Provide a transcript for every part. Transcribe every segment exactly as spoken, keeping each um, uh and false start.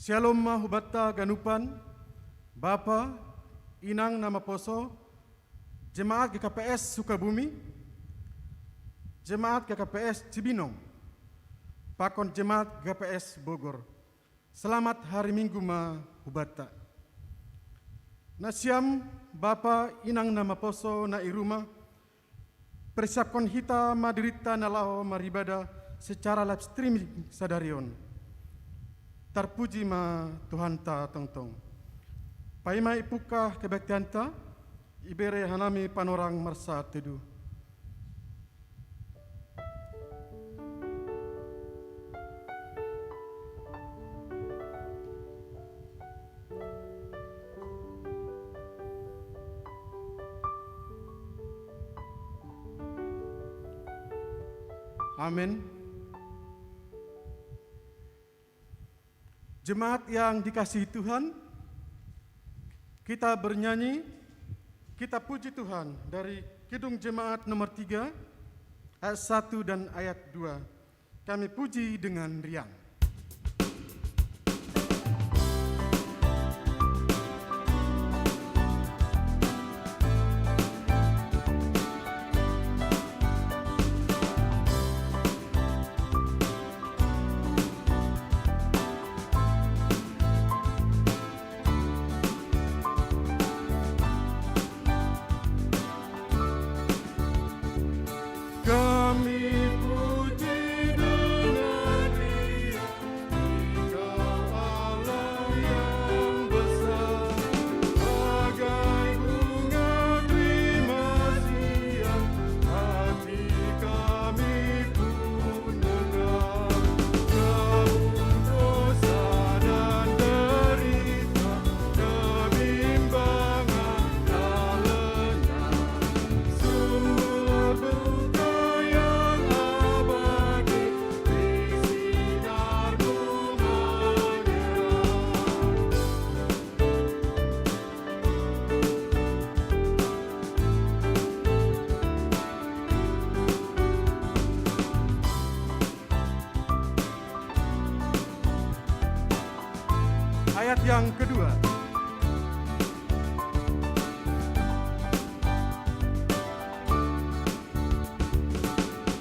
Shalom ma hubanta ganupan, bapa, inang na maposo, jemaat G K P S Sukabumi, jemaat G K P S Cibinong, pakon jemaat G K P S Bogor. Selamat hari Minggu ma hubanta. Nasiam, bapa, inang na maposo na i rumah, persiapkon hita ma dirinta na laho maribadah secara live streaming sadari on. Tarpuji ma Tuhanta tongtong. Paima ipungkah kebaktianta, ibere hanami panorang marsateduh. Amin. Jemaat yang dikasihi Tuhan, kita bernyanyi, kita puji Tuhan dari Kidung Jemaat nomor tiga, ayat satu dan ayat dua. Kami puji dengan riang. Kami puji dengan riang, Engkau Allah yang besar, bagai bunga terima siang, hati kami pun dengar. Jauh dosa dan derita, kebimbangan dan lenyap. Sumber berkah yang abadi di sinarmu menyerap. Ayat yang kedua.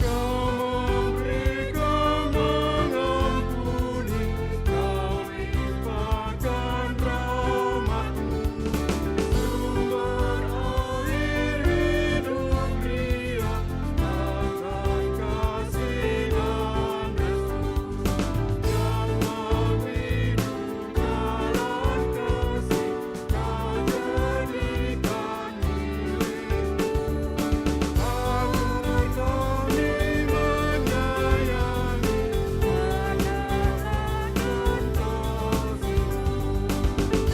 Kau memberi, Kau mengampuni, Kau limpahkan rahmat-Mu. Sumber air hidup dia, akan kasih dan restu. Jangan hidup dalam kasih, Kau jadikan milik-Mu. Agar kami menyayangi, menyatakan kasih-Mu.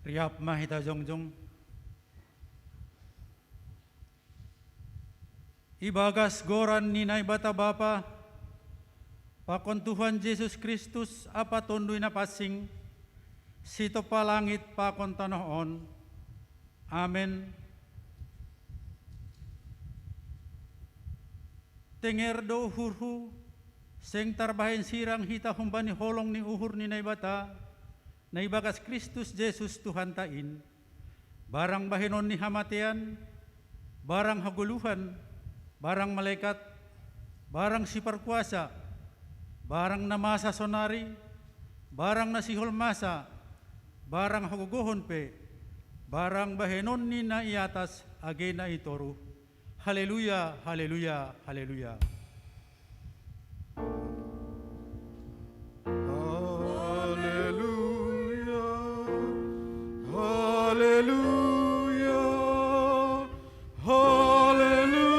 Riap ma hita jongjong. Ibagas goran ni Naibata Bapa, pakon Tuhan Jesus Kristus ampa Tonduy Napansing, sitompa langit pakon tanoh on. Amen. Tenger do uhurhu, seng tarbahen sirang hita humbani holong ni uhur ni Naibata, na ibagas Kristus Jesus Tuhanta in. Barang bahenon ni hamatean, barang hagoluhan, barang malekat, barang siparkuasa, barang na masa sonari, barang na sihol masa, barang hagogohon pe, barang bahenon ni na i atas age na i toruh. Haleluya, haleluya, haleluya. Haleluya, haleluya, haleluya.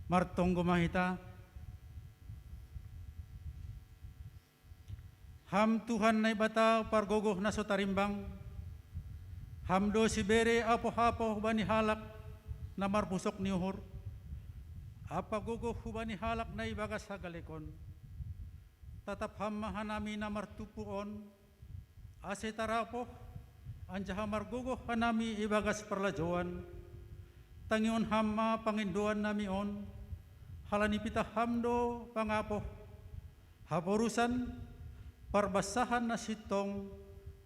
Martonggo ma hita. Ham Tuhan Naibata pargogoh na so tarimbang, Ham do sibere apoh-apoh bani halak na marpusok ni uhur. ampa gogoh hubani halak na ibagas hagalekon. Tatap Ham ma hanami na martumpu on, ase tarapoh, anjaha margogoh hanami ibagas parlajouan. Tangihon Ham ma pangindoannami on, halani pitah Ham do pangapoh, haporusan, parbansahan na sintong,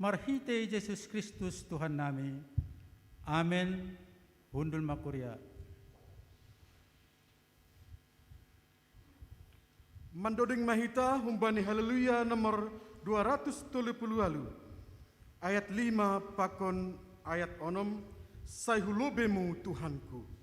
marhitei Jesus Kristus Tuhannami. Amen. Hundul ma kuria. Mandoding ma hita humbani Haleluya nomor dua ratus tolu puluh walu, ayat lima pakon ayat onom, Sai hu lobeiMu Tuhanku.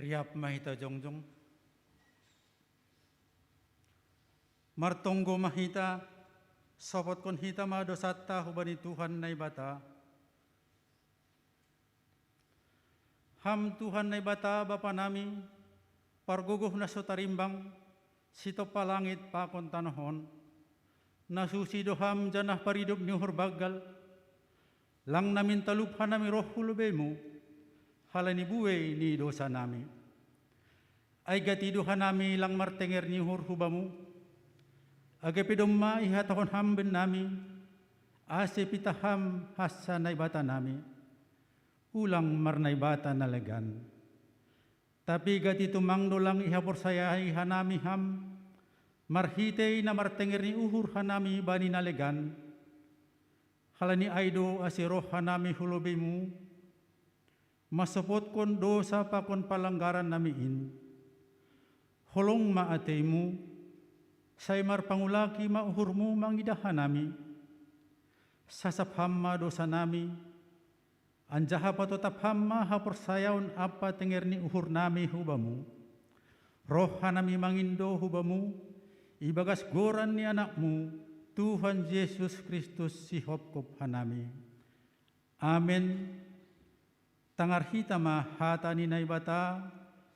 Riap ma hita jongjong. Martonggo ma hita, sopotkon hita ma dousanta hubani Tuhan Naibata. Ham Tuhan Naibata Bapa nami, pargogoh na so tarimbang, sitompa langit pakon tanoh on. Na suci do Ham janah paridop ni uhur banggal. Lang namin talup hanami roh hu lobeiMu, halani buei ni dousanami. Ai gati do hanami lang martenger ni uhur hu Bamu, age pe domma ihatahon Ham bennami, ase pitah Ham hansa Naibatanami. Ulang marnaibata na legan. Tapi gati tumang do lang ihaporsayai hanami Ham, marhitei na martenger ni uhur hanami bani na legan. Halani ai do ase roh hanami hu lobeiMu, mansopotkon dousa pakon palanggarannami in. Holong ma ateiMu, sai marpangulaki ma uhurMu mangidah hanami. Sasap Ham ma dousanami, anjaha patotap Ham ma haporsayaon ampa tenger ni uhurnami hu Bamu. Roh hanami mangindo hu Bamu, ibagas goran ni AnakMu, Tuhan Jesus Kristus sihopkop hanami. Amen. Tangar hita ma hata ni Naibata,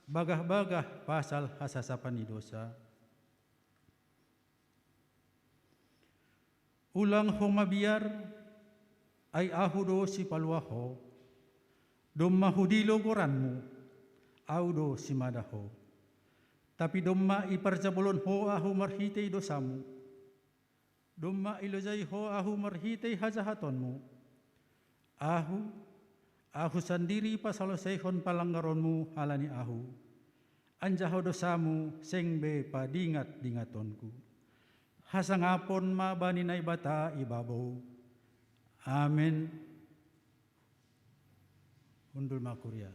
bagah-bagah pasal hasasapan ni dousa. Ulang ho mabiar, ai Ahu do sipaluah ho. Domma hudilo goranMu, Ahu do simada ho. Tapi domma iparjabolon ho Ahu marhitei dousaMu. Domma ilojai ho Ahu marhitei hajahatonMu. Ahu, Ahu sandiri pasaloseihon palanggaronMu halani Ahu. Anjaha dousaMu seng be padingat-dingatonKu. Hasangapon ma bani Naibata i babou. Amin. Hundul ma kuria.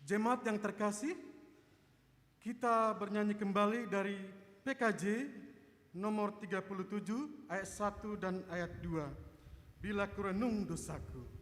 Jemaat yang terkasih, kita bernyanyi kembali dari P K J nomor tiga puluh tujuh ayat satu dan ayat dua. Bila kurenung dosaku.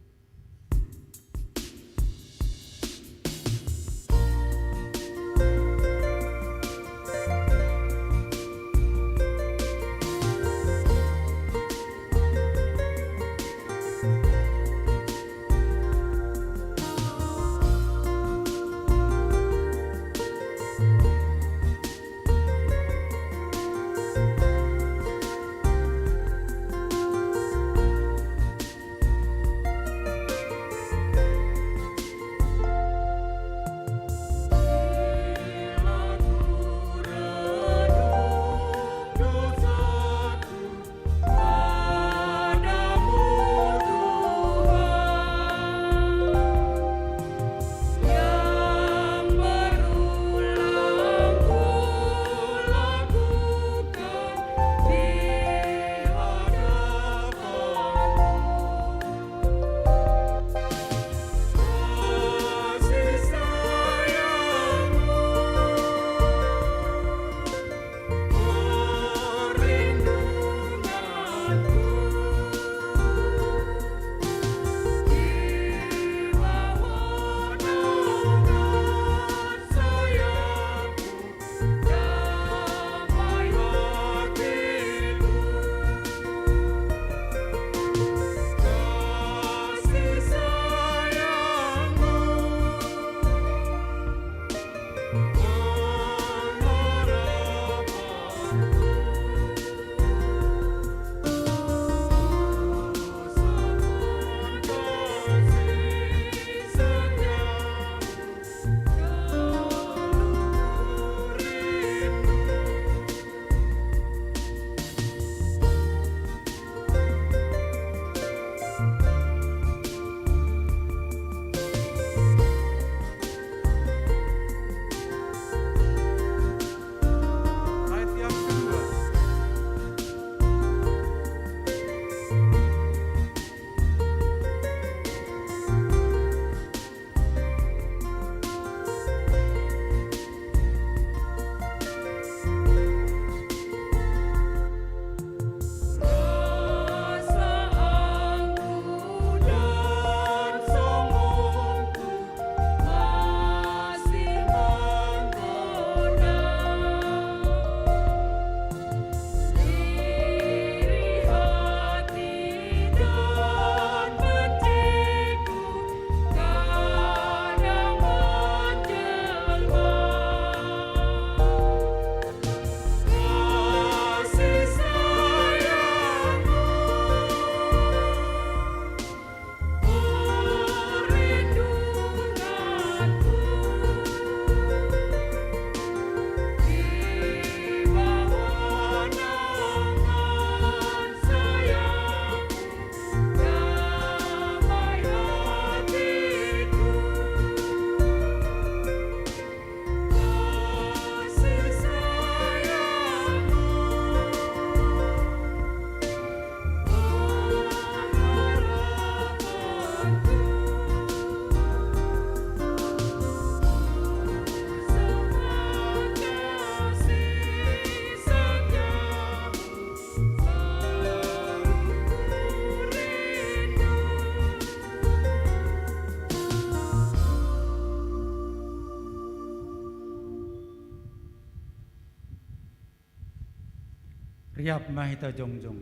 Riap ma hita jongjong.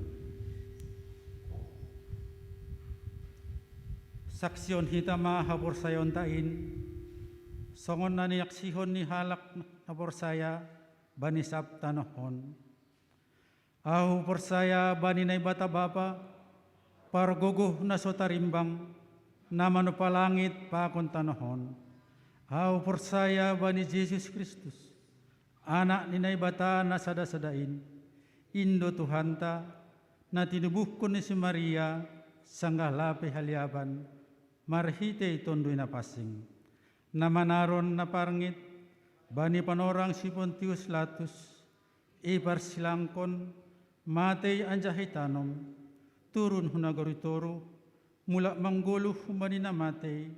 Saksihon hita ma haporsayaonta in, songon na niaksihon ni halak na porsaya bani sab tanoh on. Ahu porsaya bani Naibata Bapa, pargogoh na so tarimbang, na manompa langit pakon tanoh on. Ahu porsaya bani Jesus Kristus, Anak ni Naibata na sada-sada in, in do Tuhanta, na tinubuhkon ni si Maria sanggah lape haliapan, marhitei Tonduy Napansing, na manaron na parngit bani panorang si Pontius Latus, Iparsilangkon, matei anjaha itanom, turun hu nagori toruh, mulak manggoluh humbani na matei,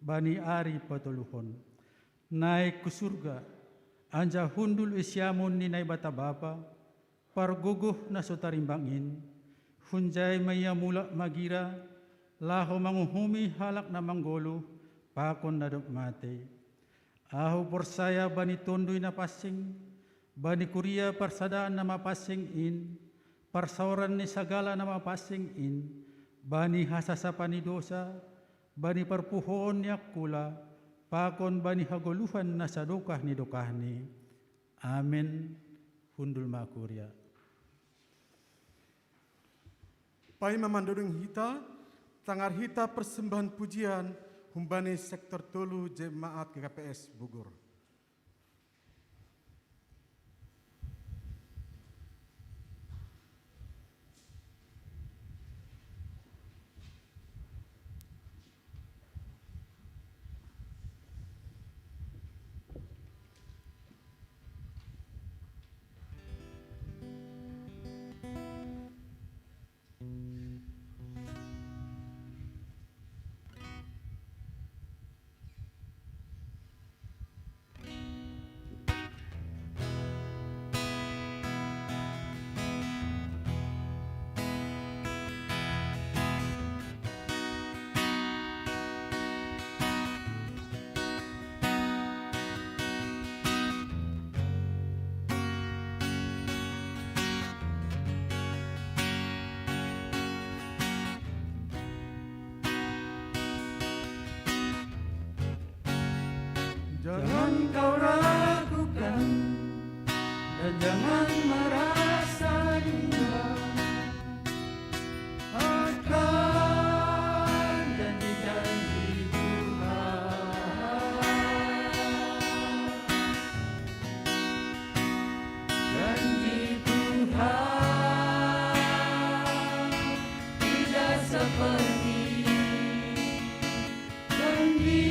bani ari patoluhon. Naik hu surga, anjaha hundul i siamun ni Naibata Bapa, pargogoh na so tarimbang in, hunjai ma ia mulak magira, laho manguhumi halak na manggoluh, pakon na dob matei. Ahu porsaya bani Tonduy Napansing, bani kuria parsadaan na mapansing in, parsaoran ni sagala na mapansing in, bani hasasapan ni dosa, bani parpuhoon ni angkula, pakon bani hagoluhan na sadokah ni dokahni. Amen. Hundul ma kuria. Paima mandodong hita, tangar hita persembahan pujian humbani sektor tolu Jemaat G K P S Bogor. Jangan kau ragukan dan jangan merasa bimbang akan janji-janji Tuhan. Janji Tuhan tidak seperti janji,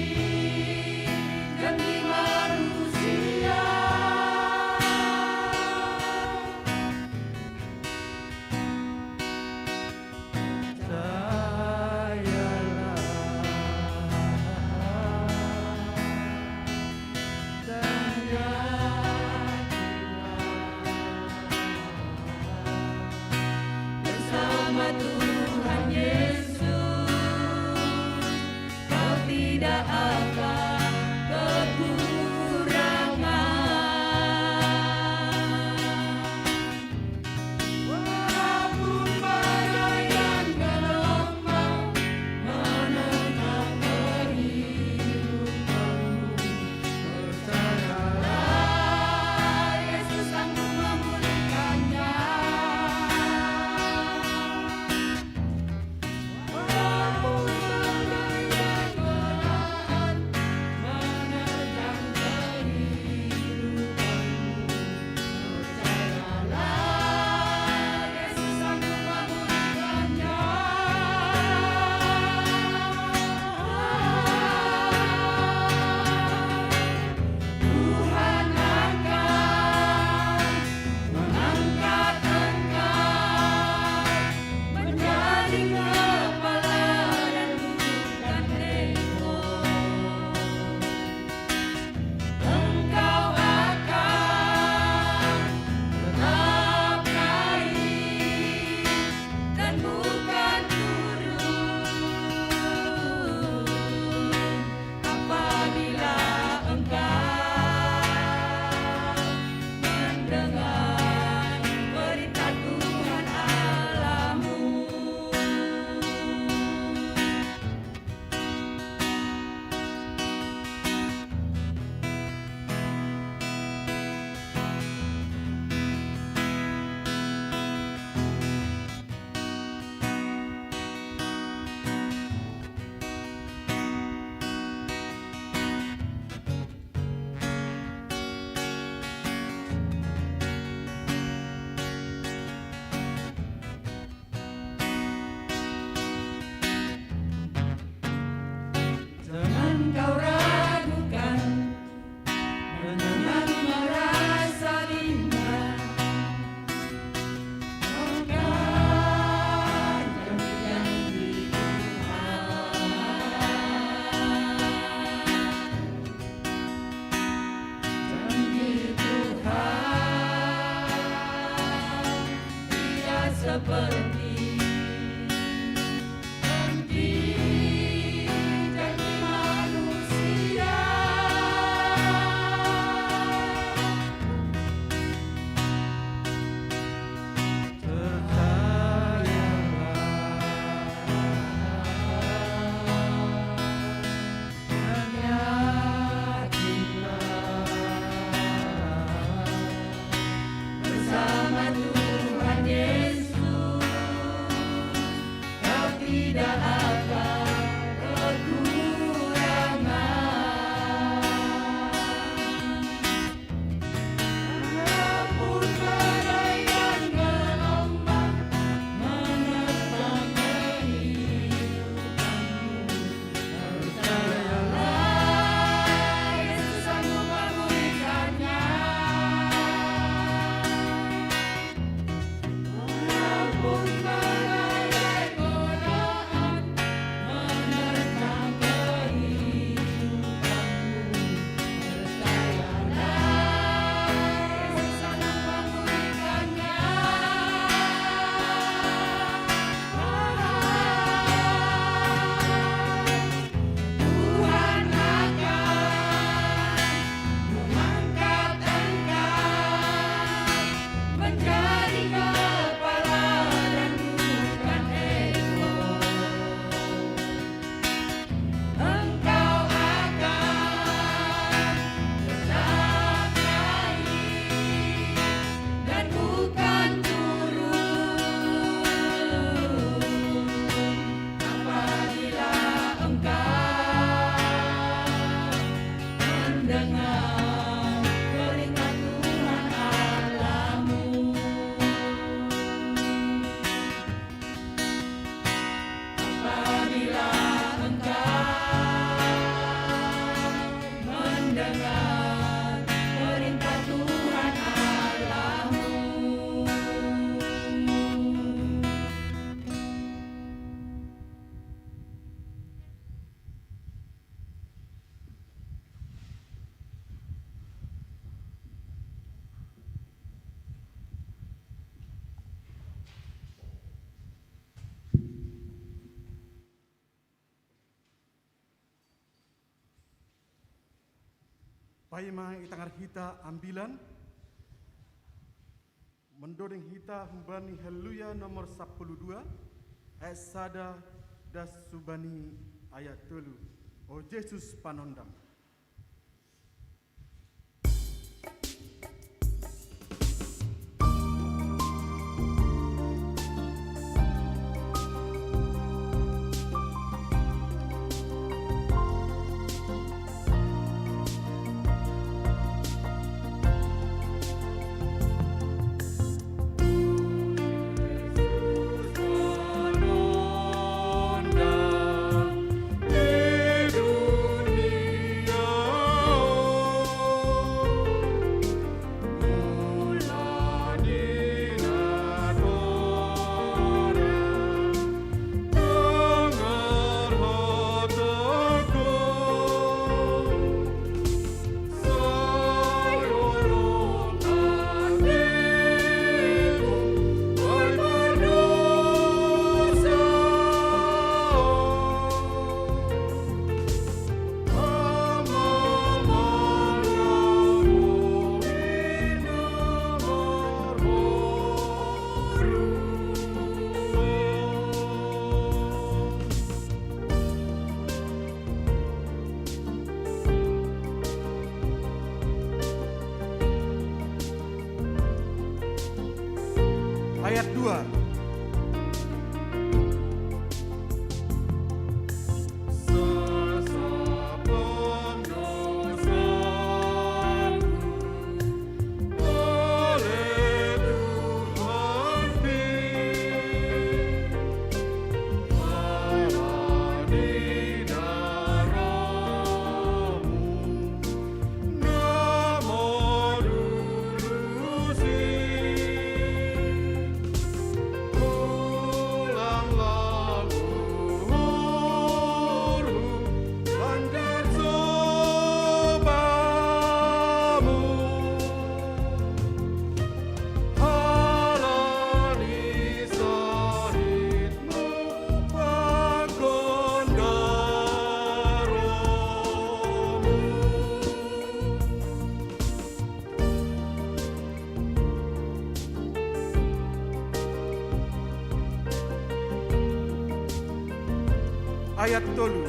janji manusia. Dengar perintah Tuhan Allahmu. Apabila engkau mendengar perintah Tuhan Allahmu. Paima i tangar hita ambilan, mendodeng hita humbani Haleluya nomor sapuluh dua, ayat sada das subani ayat tolu. O Jesus panondang. Ayat dua. Ayat tolu.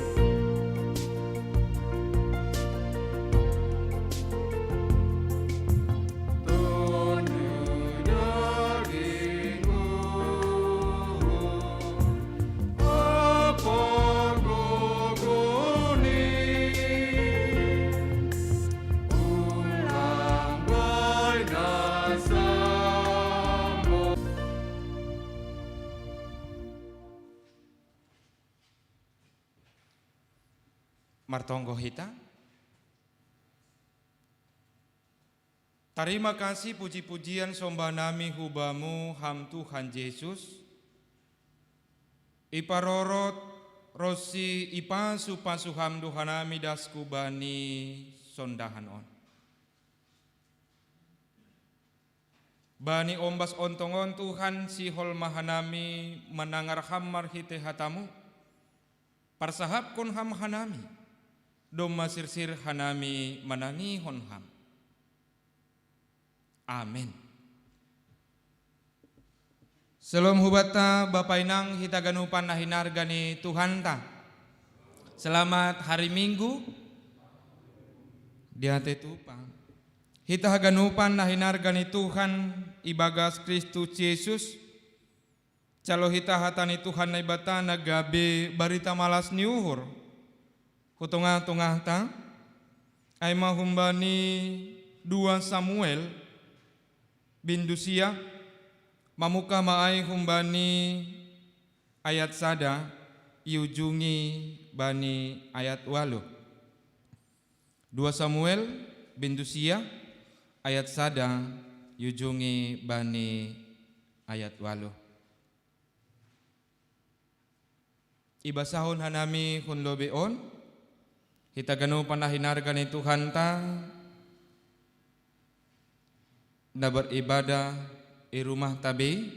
Martonggo hita. Tarima kasih, puji-pujian somba nami hu Bamu, Ham Tuhan Jesus, iparorot ro si ipasu-pasu Ham doha nami das hu bani sondahan on. Bani ombas ontong on Tuhan, sihol ma hanami manangar Ham marhitei hata-Mu, parsahapkon Ham hanami, domma sirsir hanami manangihon Ham. Amen. Selom hubanta Bapa inang hita ganupan na hinarga ni Tuhanta. Selamat hari Minggu. Diatei tupa. Hita haganupan na hinarga ni Tuhan ibagas Kristus Jesus, jalo hita hata ni Tuhan Naibata na gabe barita malas ni uhur hu tongah-tongahta, Ai ma humbani dua Samuel, bindu sia, mamuka ma ai humbani ayat sada, iujungi bani ayat walu. Dua Samuel, bindu sia, ayat sada, iujungi bani ayat walu. Ibasahon hanami hun lobeon, hita ganupan na hinarga ni Tuhanta, na beribadah i rumah tabei,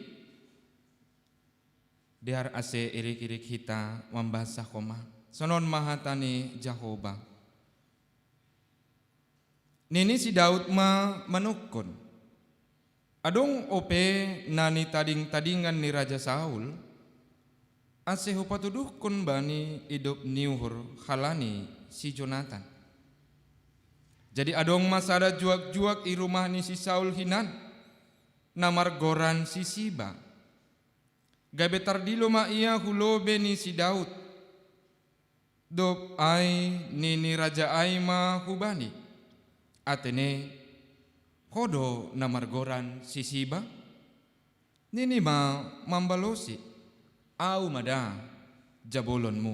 dear ase irik-irik hita mambasa homa. Sonon ma hata ni Jahoba. Nini si Daud ma manungkun, adong ope na nitading-tadingan ni Raja Saul, ase hupatuduhkon bani idop ni uhur halani si Jonatan. Jadi adong ma sada juak-juak i rumah ni si Saul hinan, na margoran si Siba. Gabe tardilo ma ia hu lobe ni si Daud. Dob ai nini raja ai ma hubani, atene, ho do na margoran si Siba? Nini ma mambalosi, au ma da, jabolonmu.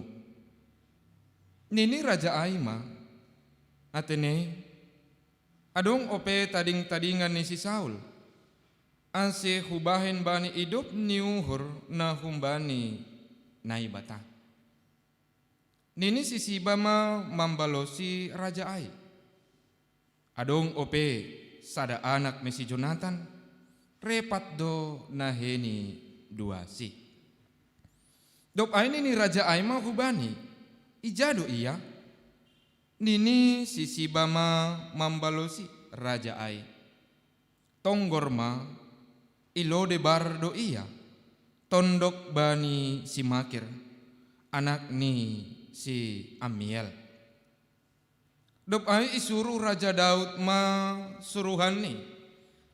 Nini raja ai ma, atene, adong ope tading-tadingan ni si Saul, ase hubahen bani idop ni uhur na humbani Naibata. Nini si Siba ma mambalosi raja ai, adong ope sada anak ni si Jonatan, repat do naheni duasi. Dob ai nini raja ai ma hubani, ija do ia? Nini si Siba ma mambalosi raja ai, tonggor ma, i Lodebar do ia, tondok bani si Makir, anak ni si Amiel. Dob ai isuru raja Daud ma suruhanni,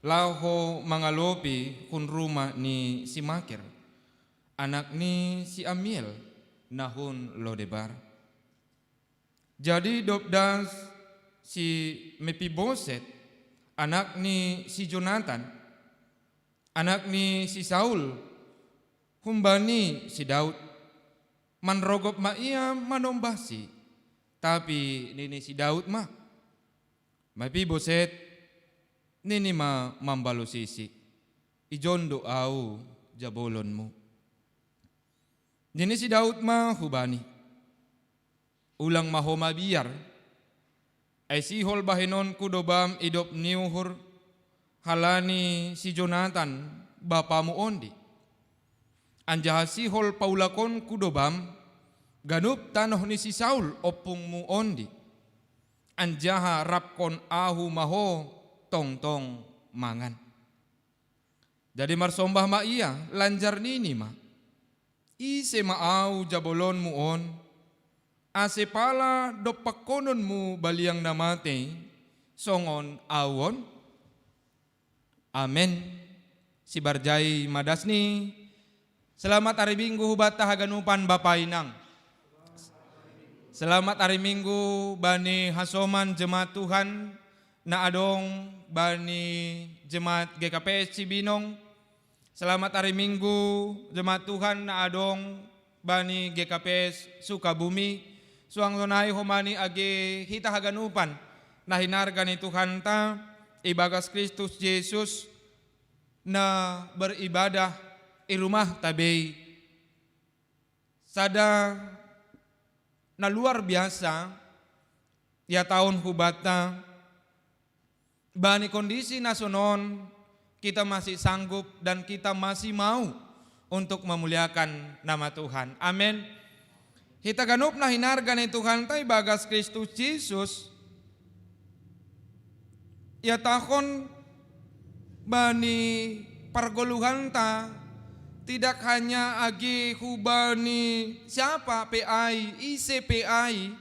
laho mangalopi hun rumah ni si Makir, anak ni si Amiel, na hun Lodebar. Jadi dob das si Mepiboset, anak ni si Jonatan, anak ni si Saul, humbani si Daud, manrogop ma ia manombasi. Tapi nini si Daud ma, Mepiboset, nini ma mambalosisi, ijon do au jabolonmu. Nini si Daud ma hubani, ulang ma ho mabiar, ai sihol bahenonku do bam idop ni uhur, halani si Jonatan, bapamu ondi. Anjaha sihol paulakonku do bam, ganup tanoh ni si Saul ompungmu ondi. Anjaha rapkon ahu ma ho tongtong mangan. Jadi marsombah ma ia, lanjar nini ma, ise ma au jabolonmu on, ase pala dompakkononmu baliang na matei, songon au on? Amen. Sibarjai ma dasni. Selamat ari Minggu hubanta haganupan bapa inang. Selamat ari Minggu bani hasoman jemaat Tuhan na adong bani jemaat G K P S Cibinong. Selamat ari Minggu jemaat Tuhan na adong bani G K P S Sukabumi. Suang sonai homani age hita haganupan na hinarga ni Tuhanta ibagas Kristus Jesus, na beribadah i rumah tabei. Sada na luar biasa, ia taon hubanta, bani kondisi na sonon, kita masih sanggup dan kita masih mau untuk memuliakan nama Tuhan. Amin. Hita ganup na hinarga ni Tuhanta ibagas Kristus Jesus, iatahon bani pargoluhanta, tidak hanya agi hubani siapa pe ai, ise pe ai,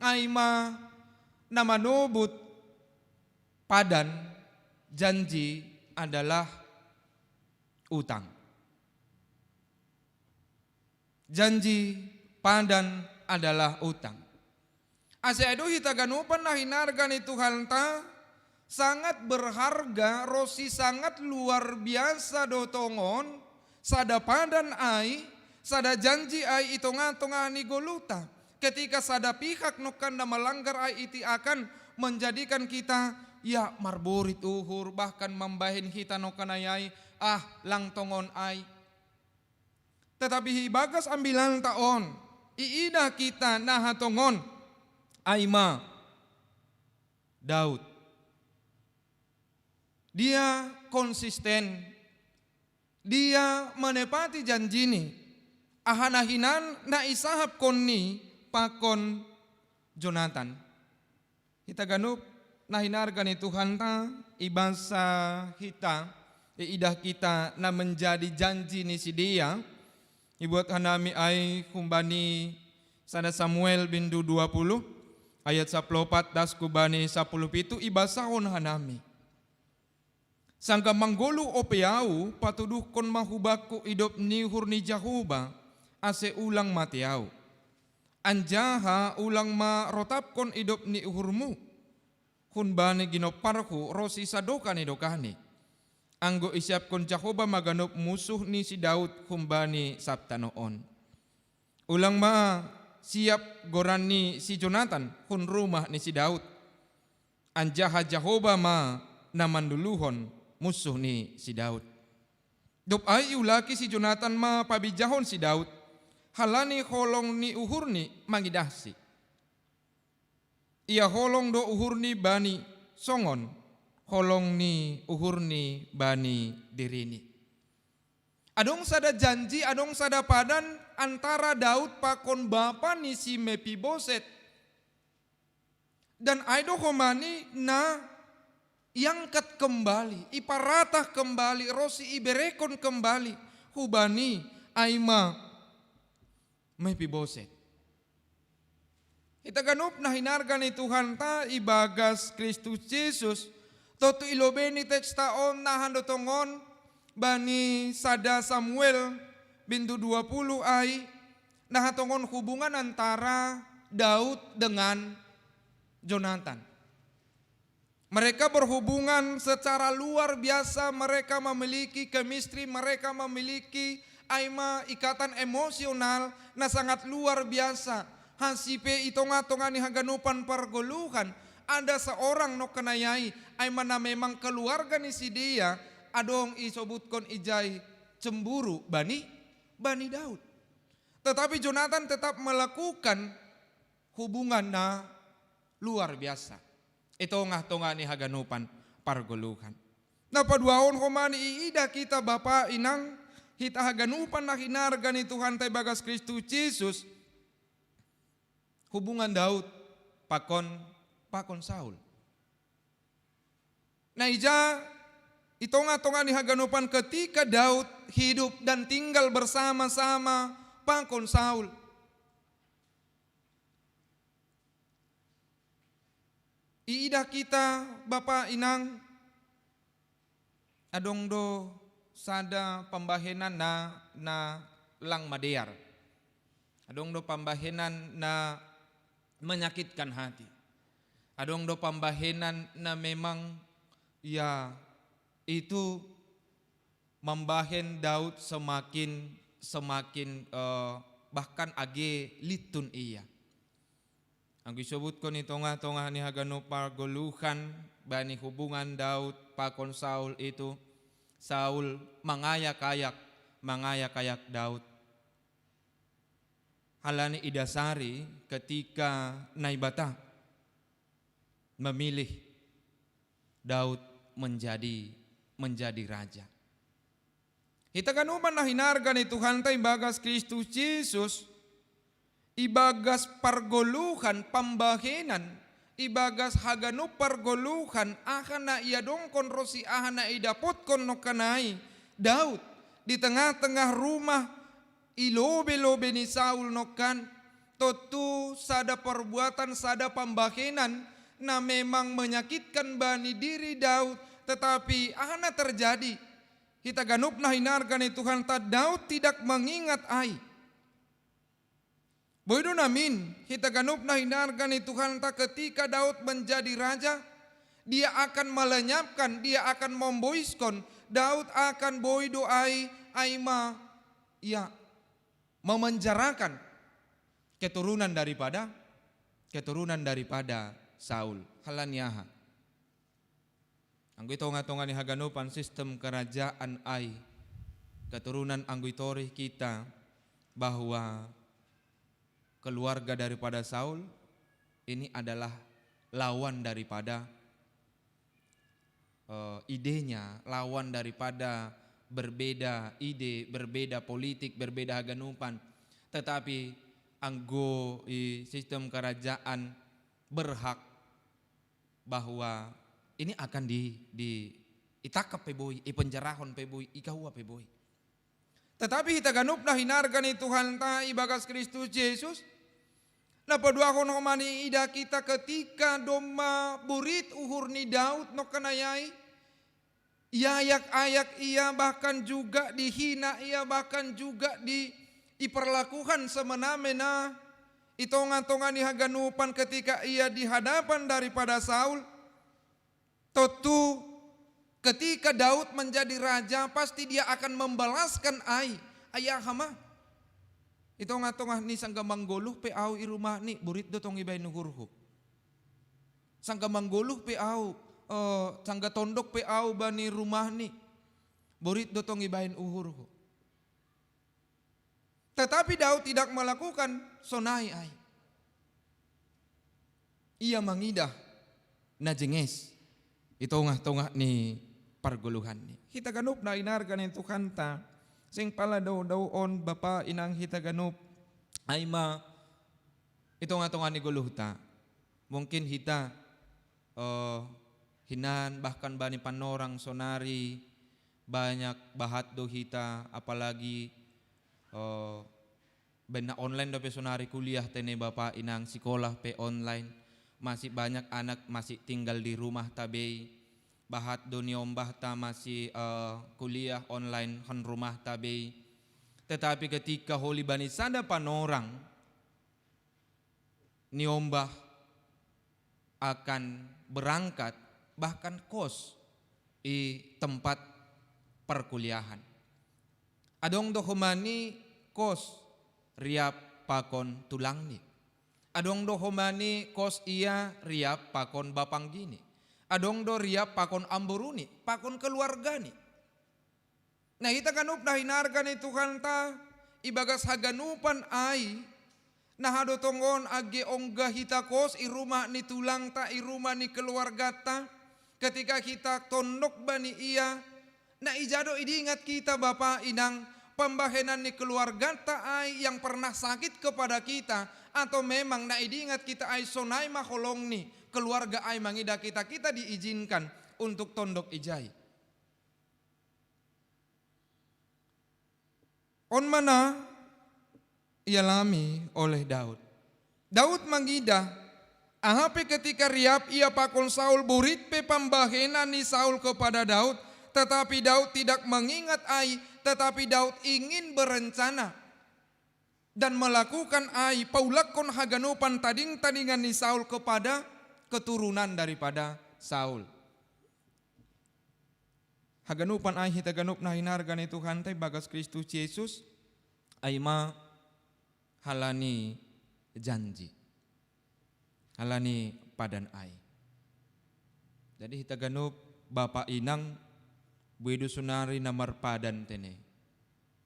ai ma na manobut padan, janji adalah utang. Janji padan adalah utang. Ase ai do hita ganupan na hinarga ni Tuhanta, sangat berharga, ro si sangat luar biasa do tongon, sada padan ai, sada janji ai i tonga-tonga ni goluta. Ketika sada pihak nokkan na malanggar ai iti akan menjadikan kita, ya, marborit uhur, bahkan mambahen hita nokkan ai, ah, lang tongon ai. Tetapi ibagas ambilanta on, iidah kita na hatongon ai ma Daud. Dia konsisten, dia menepati janjini, aha na hinan na isahapkonni pakon Jonatan. Hita ganup na hinarga ni Tuhanta, ibasa hita, iidah kita na menjadi janji ni sidea, ibuat hanami ai humbani sada Samuel bindu dua puluh, ayat sapuluh opat das hubani sapuluh pitu, ibasahon hanami. Sanggah manggoluh ope au, patuduhkon ma hubakku idop ni uhur ni Jahoba, ase ulang mate au. Anjaha ulang ma rotapkon idop ni uhurmu, humbani ginomparhu ro si sadoka ni dokahni. Anggo isiapkon Jahoba ma ganup musuh ni si Daud humbani sab tano on. Ulang ma siap goran ni si Jonatan hun rumah ni si Daud. Anjaha Jahoba ma na manduluhon musuh ni si Daud. Dob ai iulaki si Jonatan ma pabinjahon si Daud, halani holong ni uhurni mangidahsi. Ia holong do uhurni bani songon holong ni uhurni bani dirini. Adong sada janji, adong sada padan antara Daud pakon bapa ni si Mefiboset. Dan ai do homani na iangkat kembali, iparatah kembali, ro si iberekon kembali hubani ai ma Mefiboset. Hita ganup na hinarga ni Tuhanta ibagas Kristus Jesus, tontu ilobei ni teksta on na hatongon bani sada Samuel bindu dua puluh ai, na hatongon hubungan antara Daud dengan Jonatan. Mereka berhubungan secara luar biasa, mereka memiliki chemistry, mereka memiliki ai ma ikatan emosional na sangat luar biasa. Hasi pe i tonga-tonga ni haganupan pargoluhan, ada seorang nokkan ai, ai ma na memang keluarga ni sidea, adong isobutkon ijai cemburu bani, bani Daud. Tetapi Jonatan tetap melakukan hubungan na luar biasa i tonga-tonga ni haganupan pargoluhan. Na paduahon homani iidah hita bapa inang, hita haganupan na hinarga ni Tuhanta ibagas Kristus Jesus, hubungan Daud pakon, pakon Saul. Na ija i tonga-tonga ni haganupan ketika Daud hidup dan tinggal bersama-sama pakon Saul. Iidah hita bapa inang, adong do sada pambahenan na, na lang madear. Adong do pambahenan na menyakitkan hati. Adong do pambahenan na memang ya itu mambahen Daud semakin, semakin, eh, bahkan age lintun ia. Anggo isobutkon i tonga-tonga ni haganup pargoluhan bani hubungan Daud pakon Saul itu, Saul mangayak-ayak, mangayak-ayak Daud. Halani idasari ketika Naibata memilih Daud menjadi, menjadi raja. Hita ganupan na hinarga ni Tuhanta ibagas Kristus Jesus, ibagas pargoluhan pambahenan, ibagas haganup pargoluhan aha na iadongkon ro si aha na idapotkon nokkan ai Daud di tengah-tengah rumah i lobei-lobei ni Saul nokkan, tontu sada perbuatan, sada pambahenan na memang menyakitkan bani diri Daud, tetapi aha na terjadi? Hita ganup na hinarga ni Tuhanta, Daud tidak mengingat ai. Boy do namin, hita ganup na hinarga ni Tuhanta, ketika Daud menjadi raja, dia akan melenyapkan, dia akan memboiskon, Daud akan boy do ai, ai ma ia memenjarakan keturunan daripada, keturunan daripada Saul. Halaniaha. Anggo i tonga-tonga ni haganupan sistem kerajaan ai, keturunan anggo i torih kita bahwa keluarga daripada Saul ini adalah lawan daripada, eh, idenya, lawan daripada berbeda ide, berbeda politik, berbeda haganupan. Tetapi anggo i sistem kerajaan berhak bahwa ini akan di, di itangkap pe boy, ipenjarahon pe boy, igaua pe boy. Tetapi hita ganup na hinarga ni Tuhanta ibagas Kristus Jesus, na paduahon homa ni ida kita ketika domma burit uhur ni Daud nongkanayai, iayak-ayak ia, bahkan juga dihina ia, bahkan juga di, diperlakukan semena-mena i tonga-tonga ni haganupan ketika ia di hadapan daripada Saul. Tontu ketika Daud menjadi raja, pasti dia akan membalaskan ai. Ai aha ma? I tonga-tonga ni sangga manggoluh pe au i rumahni, burit do tong ibaen uhurhu. Sangga manggoluh pe au, eh, sangga tondok pe au bani rumahni, burit do tong ibaen uhurhu. Tetapi Daud tidak melakukan sonai ai. Ia mangidah na jenges i tongah-tongah ni pargoluhanni. Hita ganup na hinarga ni Tuhanta, sing pala dao-dao on, bapa inang, hita ganup, ai ma i tongah-tongah ni goluhta. Mungkin hita, eh, hinan bahkan bani panorang sonari banyak bahat do hita, apalagi, eh, baen na online dope sonari kuliah tene, bapa inang, sikolah pe online, masih banyak anak masih tinggal di rumah tabei, bahat do niombahta masih, eh, kuliah online hon rumah tabei. Tetapi ketika holi bani sada panorang, niombah akan berangkat, bahkan kos i tempat perkuliahan. Adong do homa ni kos riap pakon tulangni. Adong do homa ni kos ia riap pakon bapanggini. Adong do riap pakon amboruni, pakon keluargani. Na hita ganup na hinarga ni Tuhanta, ibagas haganupan ai, na hadotongon age ongga hita kos i rumah ni tulangta, i rumah ni keluargata, ketika hita tondok bani ia, na ija do idingat kita, bapa inang, pambahenan ni keluargata ai yang pernah sakit kepada kita, atau memang na idingat kita ai sonai ma holongni, keluarga ai mangidah kita, kita diizinkan untuk tondok ijai. On ma na ialami oleh Daud. Daud mangidah, aha pe ketika riap ia pakon Saul, burit pe pambahenan ni Saul kepada Daud, tetapi Daud tidak mengingat ai, tetapi Daud ingin berencana dan melakukan ai, paulakkon haganupan tading-tadingan ni Saul kepada keturunan daripada Saul. Haganupan ai hita ganup na hinarga ni Tuhanta ibagas Kristus Jesus, ai ma halani janji, halani padan ai. Jadi hita ganup, bapa inang, buei do sonari na marpadan tene.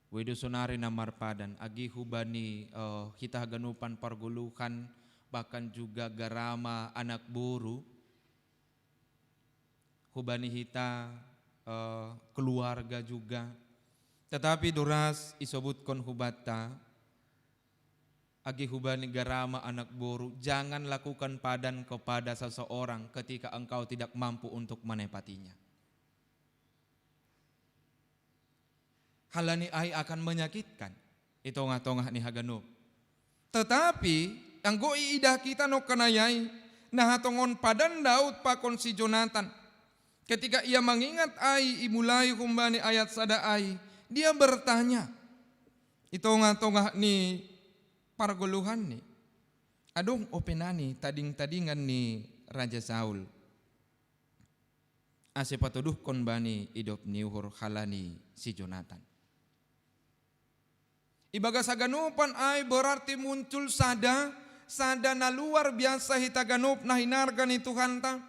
Buei do sonari na marpadan, agi hubani, eh, hita haganupan pargoluhan, bahkan juga garama anak boru, hubani hita, eh, keluarga juga. Tetapi doras isobutkon hubanta, agi hubani garama anak boru, jangan lakukan padan kepada seseorang ketika engkau tidak mampu untuk menepatinya. Halani ai akan menyakitkan i tongah-tongah ni haganup. Tetapi anggo iidah hita nongkanayai, na hatongon padan Daud pakon si Jonatan, ketika ia mangingat ai, imulai humbani ayat sada ai, dia bertanya i tongah-tongah ni pargoluhanni, adong openani tading-tadingan ni Raja Saul. Ase patoduhkon bani idop ni uhur halani si Jonatan. Ibagas haganupan ai berarti muncul sada, sada na luar biasa hita ganup na hinarga ni Tuhanta.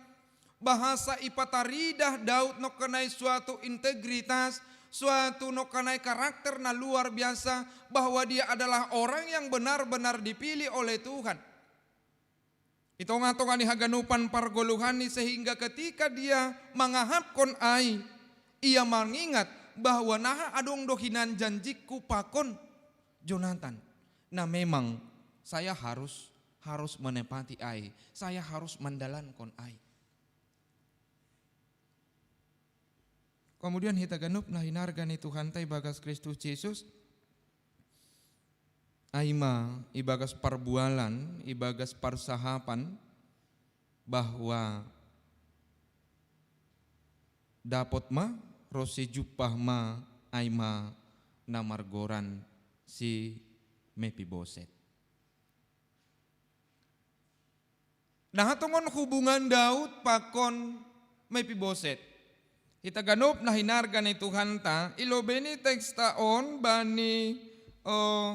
Bahasa ipataridah Daud nokkanai suatu integritas, suatu nokkanai karakter na luar biasa, bahwa dia adalah orang yang benar-benar dipilih oleh Tuhan. Itonga-tonga ni haganupan pargoluhan ni, sehingga ketika dia mangahapkon ai, ia mangingat bahwa naha adong do hinan janjikku pakon Jonatan. Nah, memang saya harus, harus menepati ai, saya harus mandalankon ai. Kemudian hita ganup na hinarga ni Tuhanta ibagas Kristus Jesus, aima ibagas parbualan, ibagas parsahapan, bahwa dapot ma, ro si jumpah ma, aima na margoran si Mepiboset. Nah, tongon hubungan Daud pakon Mepiboset. Hita ganup na hinarga ni Tuhanta, ilobei ni teksta on bani, eh,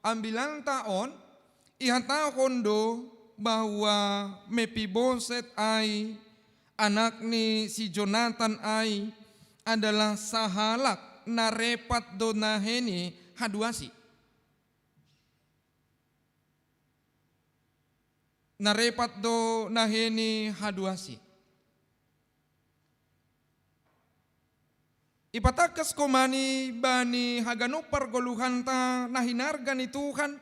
ambilanta on, ihatahon do bahwa Mepiboset ai, anak ni si Jonatan ai, adalah sahalak na repat do naheni haduasi. Na repat do naheni haduasi. Ipatangkas komani bani haganup pargoluhanta na hinarga ni Tuhan.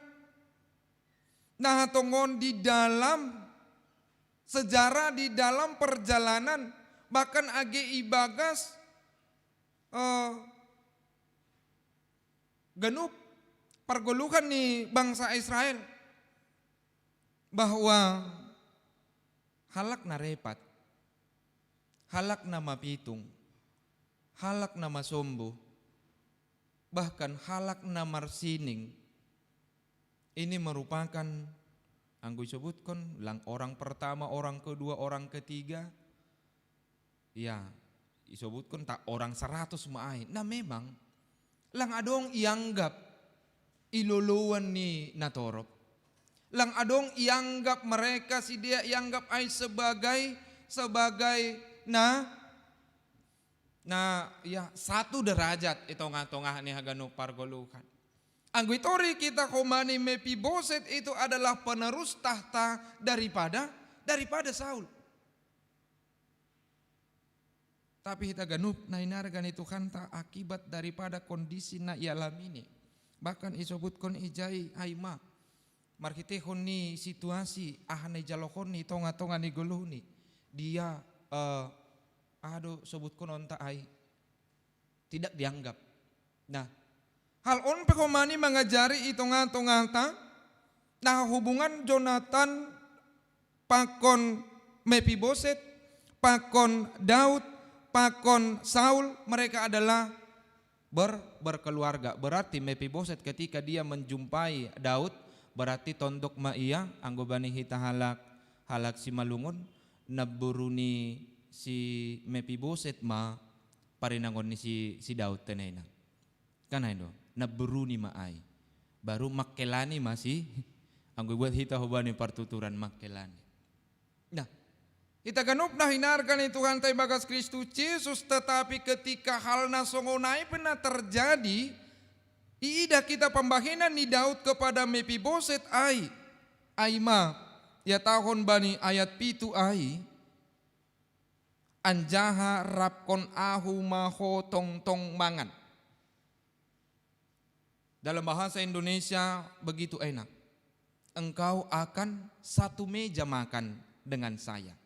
Nah, tongon di dalam sejarah, di dalam perjalanan, bahkan age ibagas, eh, ganup pargoluhan ni bangsa Israel, bahwa halak na repat, halak na mapitung, halak na masombu, bahkan halak na marsining, ini merupakan, anggo isobutkon, lang orang pertama, orang kedua, orang ketiga, ya, isobutkon ta orang seratus ma ai. Nah, memang, lang adong ianggap i loloan ni natorop. Lang adong ianggap mereka, si dia ianggap ai sebagai, sebagai na, na, ya, satu derajat i tonga-tonga ni haganup pargoluhan. Anggo itori hita komani, Mefiboset itu adalah penerus tahta daripada, daripada Saul. Tapi hita ganup na hinarga ni Tuhanta, akibat daripada kondisi na ialami ni, bahkan isobutkon ijai ai ma, marhiteihon ni situasi aha na ijalohon ni tonga-tonga ni goluhni, dia, eh, aha do sobutkononta ai, tidak dianggap. Nah, hal on pe komani mangajari i tonga-tongata, nah, hubungan Jonatan pakon Mefiboset, pakon Daud, pakon Saul, mereka adalah ber-, berkeluarga. Berarti Mefiboset ketika dia menjumpai Daud, berarti tondok ma ia. Anggo bani hita halak, halak Simalungun, namboru ni si Mefiboset ma parinangon ni si, si Daud tene, inang. Kan ai do, namboruni ma ai. Baru mangkelani ma si, anggo ibuat hita hobani partuturan, mangkelani. Nah, hita ganup na hinarga ni Tuhanta ibagas Kristus Jesus, tetapi ketika hal na songon ai pe na terjadi, iidah hita pambahenan ni Daud kepada Mefiboset ai, ai ma, ihatahon bani ayat pitu ai, anjaha rapkon ahu ma ho tongtong mangan. Dalam bahasa Indonesia begitu enak. Engkau akan satu meja makan dengan saya.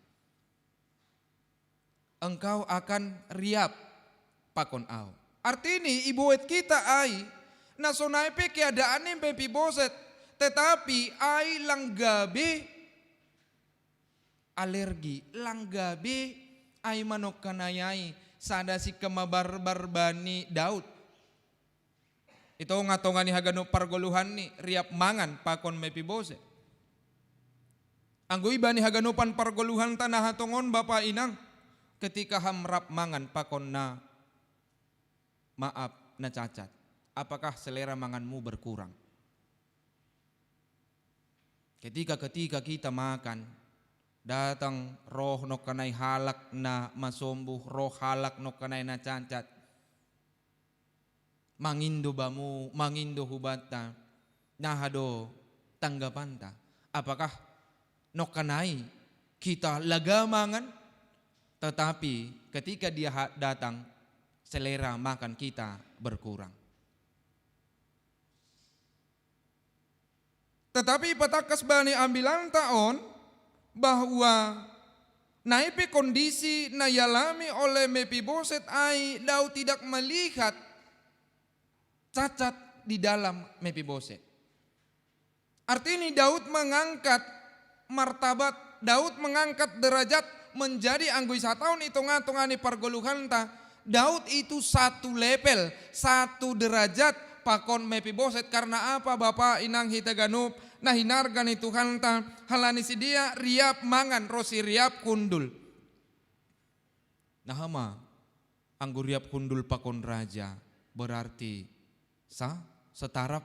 Engkau akan riap pakon ahu. Artini, iboat hita ai, na sonai pe keadaan ni Mefiboset, tetapi ai lang gabe alergi, lang gabe ai manongkanai ai, sada singkamabarbar bani Daud. I tonga-tonga ni haganup pargoluhanni riap mangan pakon Mepiboset. Anggo iba ni haganupan pargoluhanta na hatongon bapa inang, ketika ham rap mangan pakon na, maaf, na cacat, apakah selera manganmu berkurang? Ketika-ketika kita makan, datang roh nokkanai halak na masombuh, roh halak nokkanai na cacat, mangindo bamu, mangindo hubanta, naha do tanggapanta? Apakah nokkanai kita laga mangan? Tetapi ketika dia datang, selera makan kita berkurang. Tetapi ipatangkas bani ambilanta on bahwa naipe kondisi na ialami oleh Mepiboset ai, Daud tidak melihat cacat di dalam Mepiboset. Artinya Daud mengangkat martabat, Daud mengangkat derajat menjadi anggo i satahun i tonga-tonga ni pargoluhanta, Daud itu satu level, satu derajat pakon Mepiboset. Karena apa, bapa inang hita ganup na hinarga ni Tuhanta? Halani sidia riap mangan ro si riap hundul. Nah, ma anggo riap hundul pakon raja, berarti sa setaraf,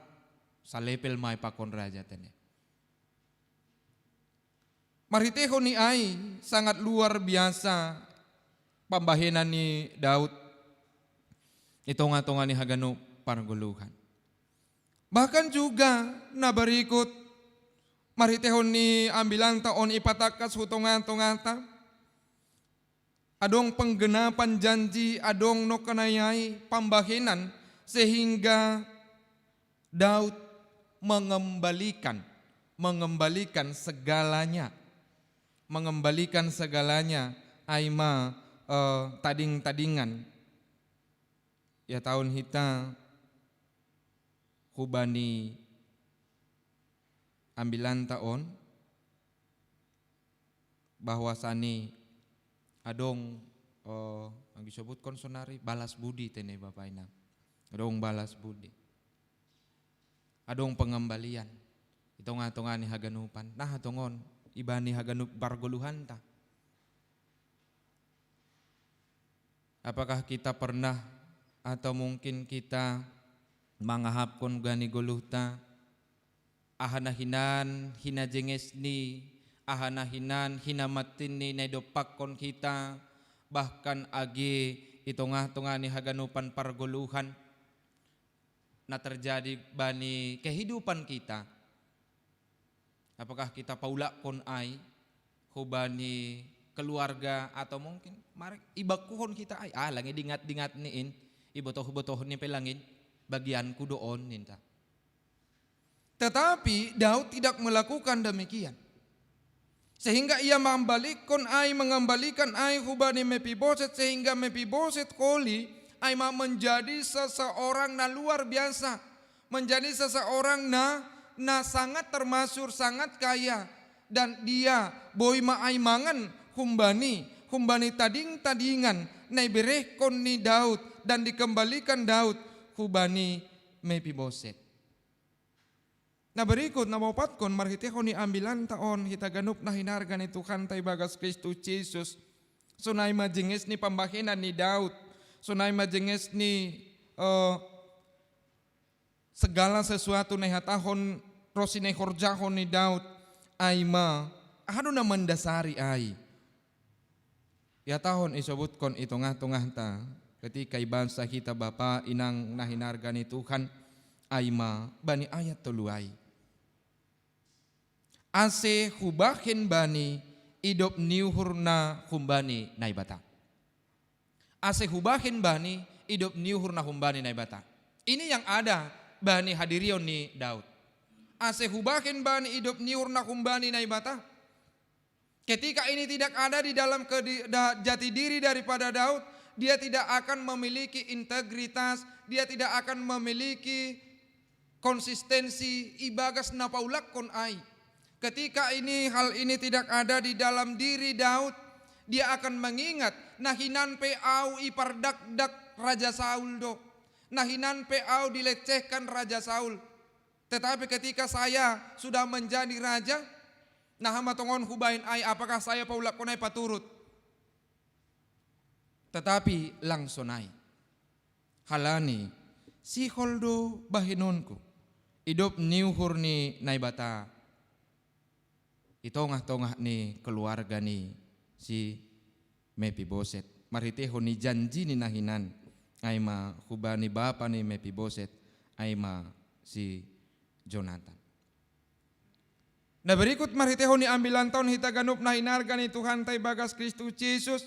salevel mai pakon raja tene. Marhitehon ni ai, sangat luar biasa pambahenan ni Daud i tonga-tonga ni haganup pargoluhan. Bahkan juga na berikut, marhitehon ni ambilanta on ipatangkas hu tonga-tongata, adong penggenapan janji, adong nokkanai ai pambahenan, sehingga Daud mengembalikan, mengembalikan segalanya, mengembalikan segalanya, ai ma, eh, tading-tadingan. Ia tahun hita hubani ambilanta on, bahwasani adong, eh, anggi sobutkon sonari balas budi tene bapa inang. Adong balas budi. Adong pengembalian i tonga-tonga ni haganupan. Nah, tongon ibani haganup pargoluhanta. Apakah kita pernah atau mungkin kita mangahapkon gani goluhta, aha na hinan hinajengesni, aha na hinan hinamattinni na idompakkon hita, bahkan age i tonga-tonga ni haganupan pargoluhan na terjadi bani kehidupan kita? Apakah kita paulakkon ai hubani keluarga atau mungkin marek ibakkuhon hita ai, ah, langin dingat-dingat niin, ibotoh-botoh ni pe langin bagianku do on ninta. Tetapi Daud tidak melakukan demikian. Sehingga ia mambalikkon ai, mengembalikan ai hubani Mepiboset, sehingga Mepiboset holi ai ma menjadi seseorang na luar biasa, menjadi seseorang na, na sangat termasyur, sangat kaya, dan dia boi ma ai mangan humbani, humbani tading-tadingan na iberehkon ni Daud dan dikembalikan Daud hubani Mepiboset. Na berikut na maopatkon, marhitehon ni ambilanta on hita ganup na hinarga ni Tuhanta ibagas Kristus Jesus, sonai ma jenges ni pambahenan ni Daud, sonai ma jenges ni, eh, segala sesuatu na ihatahon ro si na ihorjahon ni Daud, ai ma aha do na mandasari ai? Ia tahun isobutkon i tongah-tongahta, ketika ibansa hita bapa inang na hinarga ni Tuhan, ai ma bani ayat tolu ai. Ase hubahen bani idop ni uhur na humbani Naibata. Ase hubahen bani idop ni uhur na humbani Naibata. Ini yang ada bani hadirion ni Daud. Ase hubahen bani idop ni uhur na humbani Naibata. Ketika ini tidak ada di dalam kedi-, da-, jati diri daripada Daud, dia tidak akan memiliki integritas, dia tidak akan memiliki konsistensi ibagas na paulakkon ai. Ketika ini, hal ini tidak ada di dalam diri Daud, dia akan mengingat, na hinan pe au ipardakdak Raja Saul do. nahinan pe au dilecehkan Raja Saul. Tetapi ketika saya sudah menjadi raja, naha ma tongon hubaen ai, apakah saya paulakkon ai paturut? Tetapi langsung ai. Halani sihol do bahenonku, idop ni uhur ni Naibata i tongah-tongah ni keluarga ni si Mefiboset, marhitehon ni janji ni nahinan, ai ma hubani bapa ni Mefiboset, ai ma si Jonatan. Na berikut marhitehon ni ambilan ta on hita ganup na hinarga ni Tuhanta ibagas Kristus Jesus,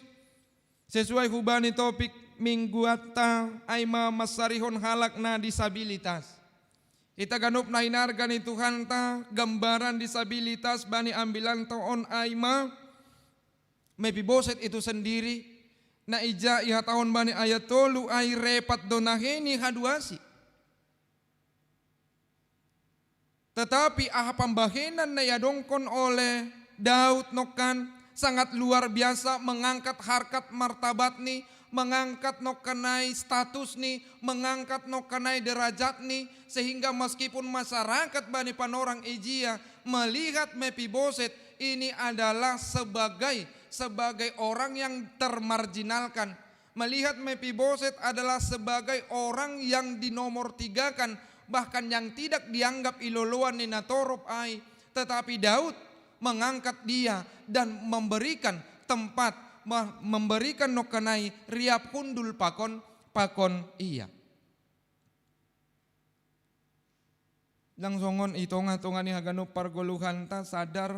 sesuai hubani topik mingguanta, ai ma mansarihon halak na disabilitas. Hita ganup na hinarga ni Tuhanta, gambaran disabilitas bani ambilan ta on ai ma Mefiboset itu sendiri, na ija ihatahon bani ayat tolu ai repat do na heni haduasi. Tetapi aha pambahenan na iadongkon oleh Daud nongkan, sangat luar biasa, mengangkat harkat martabatni, mengangkat nongkan ai statusni, mengangkat nongkan ai derajatni, sehingga meskipun masyarakat bani panorang ijia melihat Mefiboset ini adalah sebagai sebagai orang yang termarginalkan, melihat Mefiboset adalah sebagai orang yang dinomor tigakan, bahkan yang tidak dianggap iloloan ni natorop ai. Tetapi Daud mengangkat dia dan memberikan tempat, memberikan nongkan ai riap hundul pakon, pakon ia. Langsung on i tongah-tongah ni haganup pargoluhanta sadar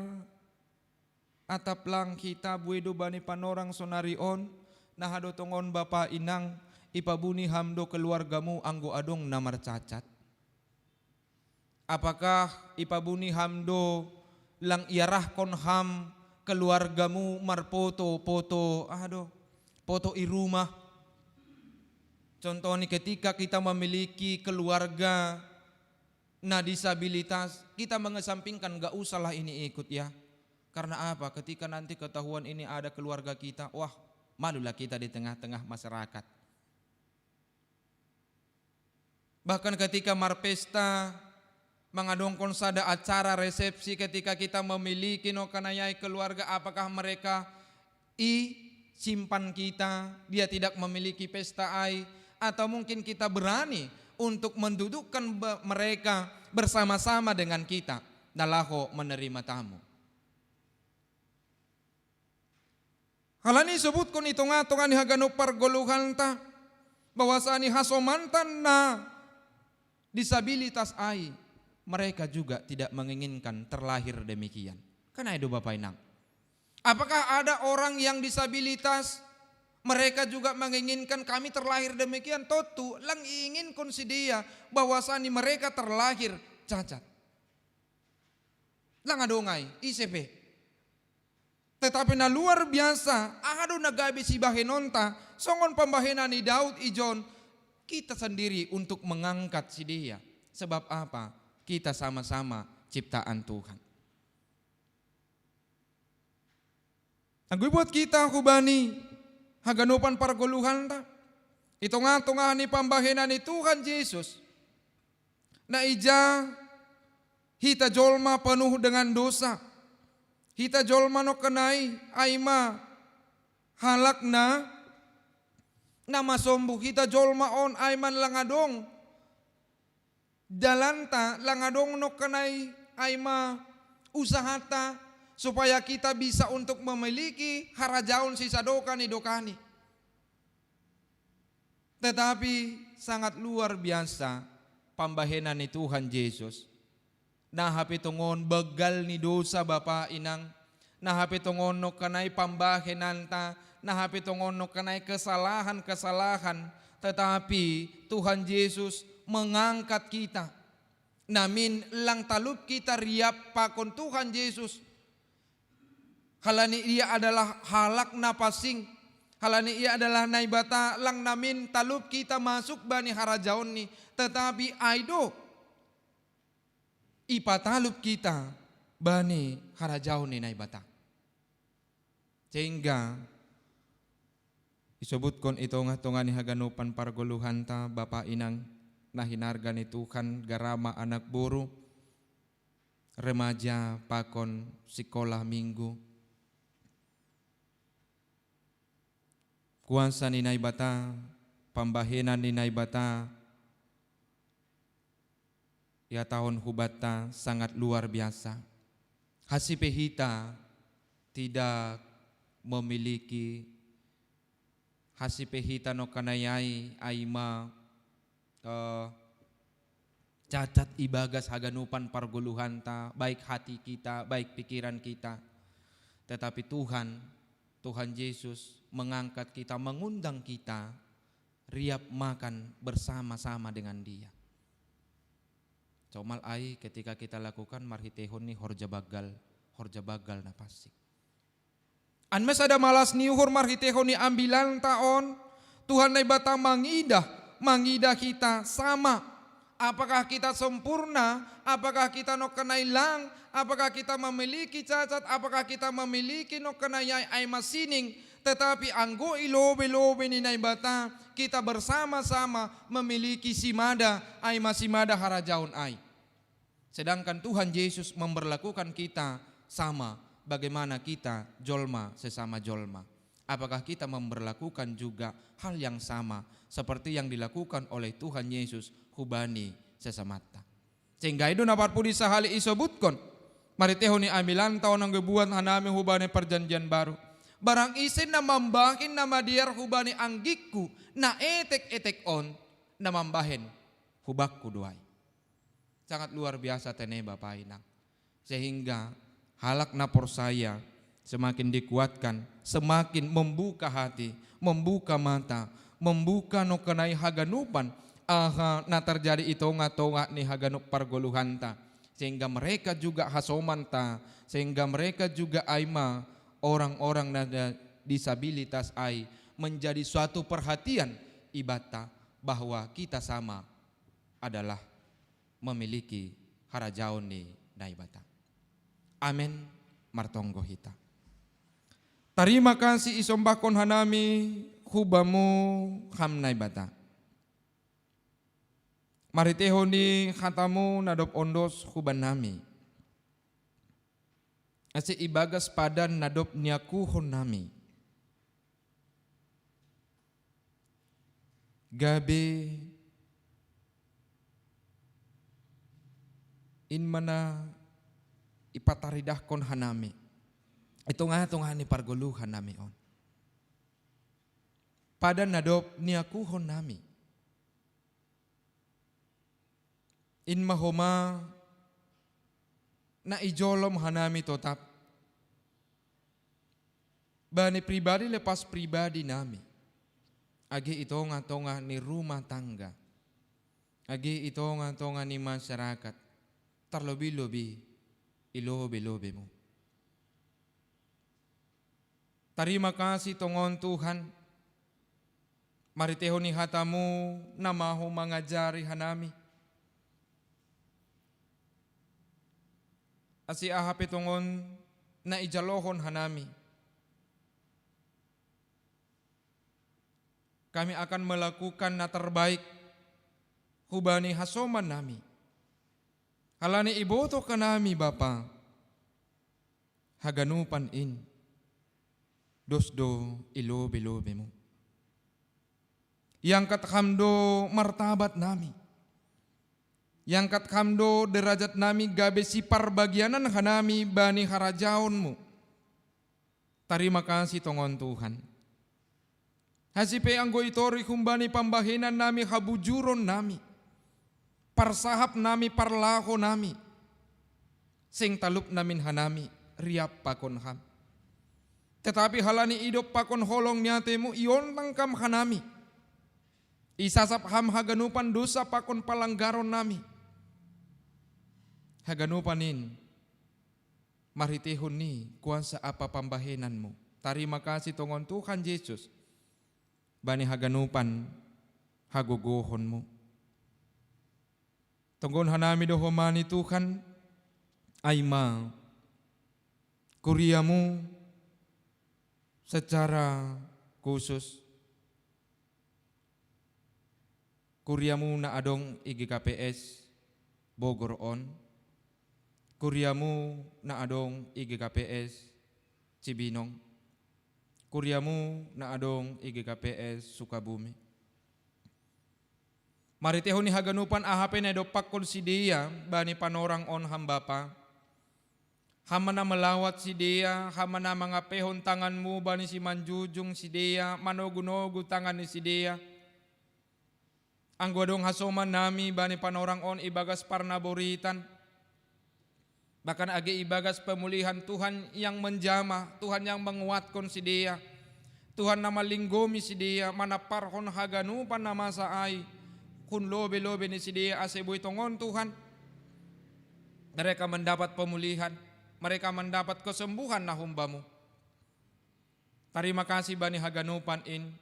atap lang hita buedo bani panorang sonari on, naha do tongon bapa inang, ipabuni ham do keluargamu anggo adong na marcacat? Apakah ipabuni ham do lang iarahkon ham keluargamu marpoto-poto, aha do, poto i rumah? Contohnya ketika kita memiliki keluarga na disabilitas, kita mengesampingkan, gak usahlah ini ikut ya. Karena apa? Ketika nanti ketahuan ini ada keluarga kita, wah, malulah kita di tengah-tengah masyarakat. Bahkan ketika marpesta, mangadongkon sada acara resepsi, ketika kita memiliki nongkan ai keluarga, apakah mereka i simpan kita, dia tidak memiliki pesta ai, atau mungkin kita berani untuk mendudukkan mereka bersama-sama dengan kita na laho menerima tamu. Halani isobutkon i tongah-tongah ni haganup pargoluhanta, bahwasani hasomanta na disabilitas ai, mereka juga tidak menginginkan terlahir demikian. Kan ai do bapa inang. Apakah ada orang yang disabilitas, mereka juga menginginkan kami terlahir demikian? Tontu, lang iinginkon sidea bahwasani mereka terlahir cacat. Lang adong ai, ise pe. Tetapi na luar biasa, aha do na gabe sibahenonta, songon pambahenan ni Daud ijon, kita sendiri untuk mengangkat sidea. Sebab apa? Kita sama-sama ciptaan Tuhan. Anggo ibuat kita hubani haganupan pargoluhanta, i tongah-tongah ni pambahenan ni Tuhan Jesus, na ija hita jolma penuh dengan dosa. Hita jolma nongkan ai, ai ma halak na, na masombu, hita jolma on ai ma lang adong dalanta, lang adong nongkan ai, ai ma usahata, supaya kita bisa untuk memiliki harajaon sisadokan i dokani. Tetapi sangat luar biasa pambahenan ni Tuhan Jesus. Na hape tongon begal ni dosa bapa inang, na hape tongon nongkan ai pambahenanta, na hape tongon nongkan ai kesalahan-kesalahan, tetapi Tuhan Jesus mengangkat kita. Namin lang talup kita riap pakon Tuhan Jesus. Halani ia adalah halak na pansing. Halani ia adalah Naibata, lang namin talup kita masuk bani harajaonni, tetapi ai do ipatalup kita bani harajaon ni Naibata. Sehingga Subutkon i tongah-tongah ni haganupan pargoluhanta, bapa inang na hinarga ni Tuhan, garama anak boru, remaja pakon sikolah minggu. Kuasa ni Naibata, pambahenan ni Naibata, ya tahun hubanta sangat luar biasa. Hasi pe hita tidak memiliki, hasi pe hita no kanayai ai ma, eh, cacat ibagas haganupan pargoluhanta, baik hati kita, baik pikiran kita. Tetapi Tuhan, Tuhan Yesus mengangkat kita, mengundang kita riap makan bersama-sama dengan Dia. Comal ai ketika kita lakukan marhitehon ni horja bagal, horja bagal na pasik. An ma sada malas ni uhur marhitehon ni ambilanta on, Tuhan Naibata mangidah, mangidah kita sama. Apakah kita sempurna? Apakah kita no kanai lang? Apakah kita memiliki cacat? Apakah kita memiliki no kanai ai, ai masining? Tetapi anggo i lobe-lobe ni Naibata, kita bersama-sama memiliki simada, ai ma simada harajaon ai. Sedangkan Tuhan Yesus memperlakukan kita sama bagaimana kita jolma sesama jolma. Apakah kita memperlakukan juga hal yang sama seperti yang dilakukan oleh Tuhan Yesus hubani sesamanta? Sehingga i do na parpudi sahali isobutkon. Marhitehon ni ambilanta on anggo ibuat hanami hubani parjanjian baru. Barang ise na mambahen na madear hubani anggingku na etek-etek on, na mambahen hubakku do ai. Sangat luar biasa tene bapa inang. Sehingga halak na porsaya semakin dikuatkan, semakin membuka hati, membuka mata, membuka no kanai haganupan aha na terjadi i tongah-tongah ni haganup pargoluhanta. Sehingga mereka juga hasomanta, sehingga mereka juga ai ma orang-orang na, na disabilitas ai menjadi suatu perhatian ibanta bahwa kita sama adalah memiliki harajaon ni Naibata. Amen. Martonggo hita. Tarima kasih isombahkon hanami hu Bamu, Ham Naibata. Marhitehon ni hatamu na dob ondos hubannami, ase ibagas padan na dob niakuhonnami, gabe in ma na ipataridahkon hanami i tongah-tongah ni pargoluhannami on. Padan na dob niakuhonnami, in ma homa na ijolom hanami totap, bani pribadi lepas pribadinami, age i tongah-tongah ni rumah tangga, age i tongah-tongah ni masyarakat, tarlobi-lobi i lobe-lobemu. Tarima kasih tongon Tuhan, marhitehon ni hatamu na maho mangajari hanami. Ase aha pe tongon na ijalohon hanami, kami akan melakukan na terbaik hubani hasomannami. Halani ibotoh hanami Bapa, haganupan in dos do i lobe-lobemu. Iangkat Ham do martabatnami. Iangkat Ham do derajatnami gabe siparbagianan hanami bani harajaonmu. Tarima kasih tongon Tuhan. Hasi pe anggo itorih humbani pambahenannami habujuronnami, parsahapnami, parlahonami, seng talup namin hanami riap pakon Ham. Tetapi halani idop pakon holong ni atemu iontang Ham hanami, isasap Ham haganupan dosa pakon palanggaronnami. Haganupan in marhitehon ni kuasa ampa pambahenanmu. Tarima kasih tongon Tuhan Yesus bani haganupan hagogohonmu. Tonggohon hanami do homa ni Tuhan, ai ma kuriamu secara khusus Kuriamu na adong i G K P S Bogor on, kuriamu na adong i G K P S Cibinong, kuriamu na adong i G K P S Sukabumi. Marhitehon ni haganupan aha pe na idompakkon sidea bani panorang on, ham Bapa, ham ma na melawat sidea, ham ma na mangampehon tanganmu bani simanjujung sidea, manogunogu tangan ni sidea. Anggo adong hasomannami bani panorang on ibagas parnaboritan, bahkan age ibagas pemulihan, Tuhan yang menjamah, Tuhan yang menguatkan sidea, Tuhan na manlinggomi sidea, manamparhon haganupan na masa ai hun lobei-lobei ni sidea, ase boi tongon, Tuhan, mereka mendapat pemulihan, mereka mendapat kesembuhan na humbamu. Tarima kasih bani haganupan in,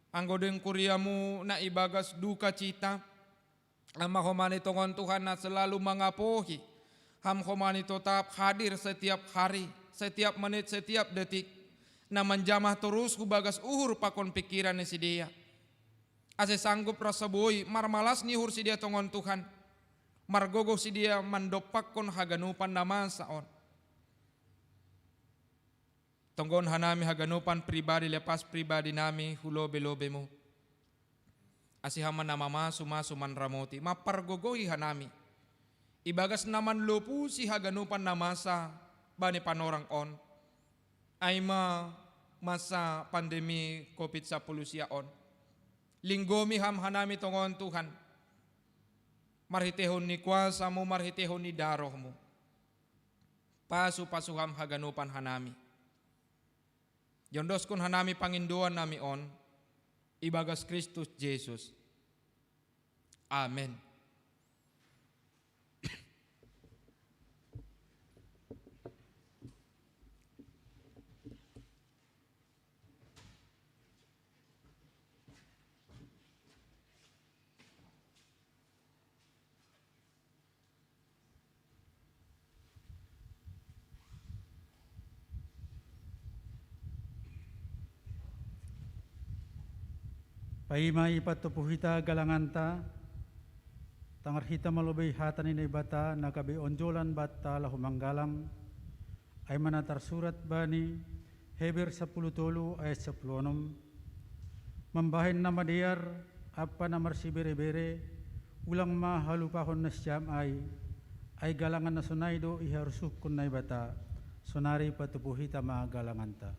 anggo dengkuriamu na ibagas duka cita, Ham ma homani tongon, Tuhan, na selalu mangapohi. Ham homani totap hadir setiap hari, setiap menit, setiap detik, na manjamah torus hu bagas uhur pakon pikiran ni sidea, ase sanggup rasa boi marmalas ni uhur sidea tongon, Tuhan, margogoh sidea mandompakkon haganupan na masa on. Tonggon hanami haganupan pribadi lepas pribadinami hu lobei-lobeimu, ase Ham ma na mamasu-masu, manramoti, mampargogohi hanami ibagas na manlopusi haganupan na masa bani panorang on, ai ma masa pandemi covid sampulu sia on. Linggomi Ham hanami tongon, Tuhan, marhitehon ni kuasamu, marhitehon ni darohmu. Pasu-pasu Ham haganupan hanami. Jondoskon hanami pangindoannami on ibagas Kristus Jesus. Amen. Paima ipatupu hita galanganta, tangar hita ma lobei hata ni Naibata na gabe onjolan banta laho manggalang, ai ma na tarsurat bani Heber sampulu tolu ayat sampulu onom, mambahen na madear ampa na marsibere-bere, ulang ma halupahon nasiam ai, ai galangan na sonai do iharusuhkon Naibata. Sonari patupu hita ma galanganta.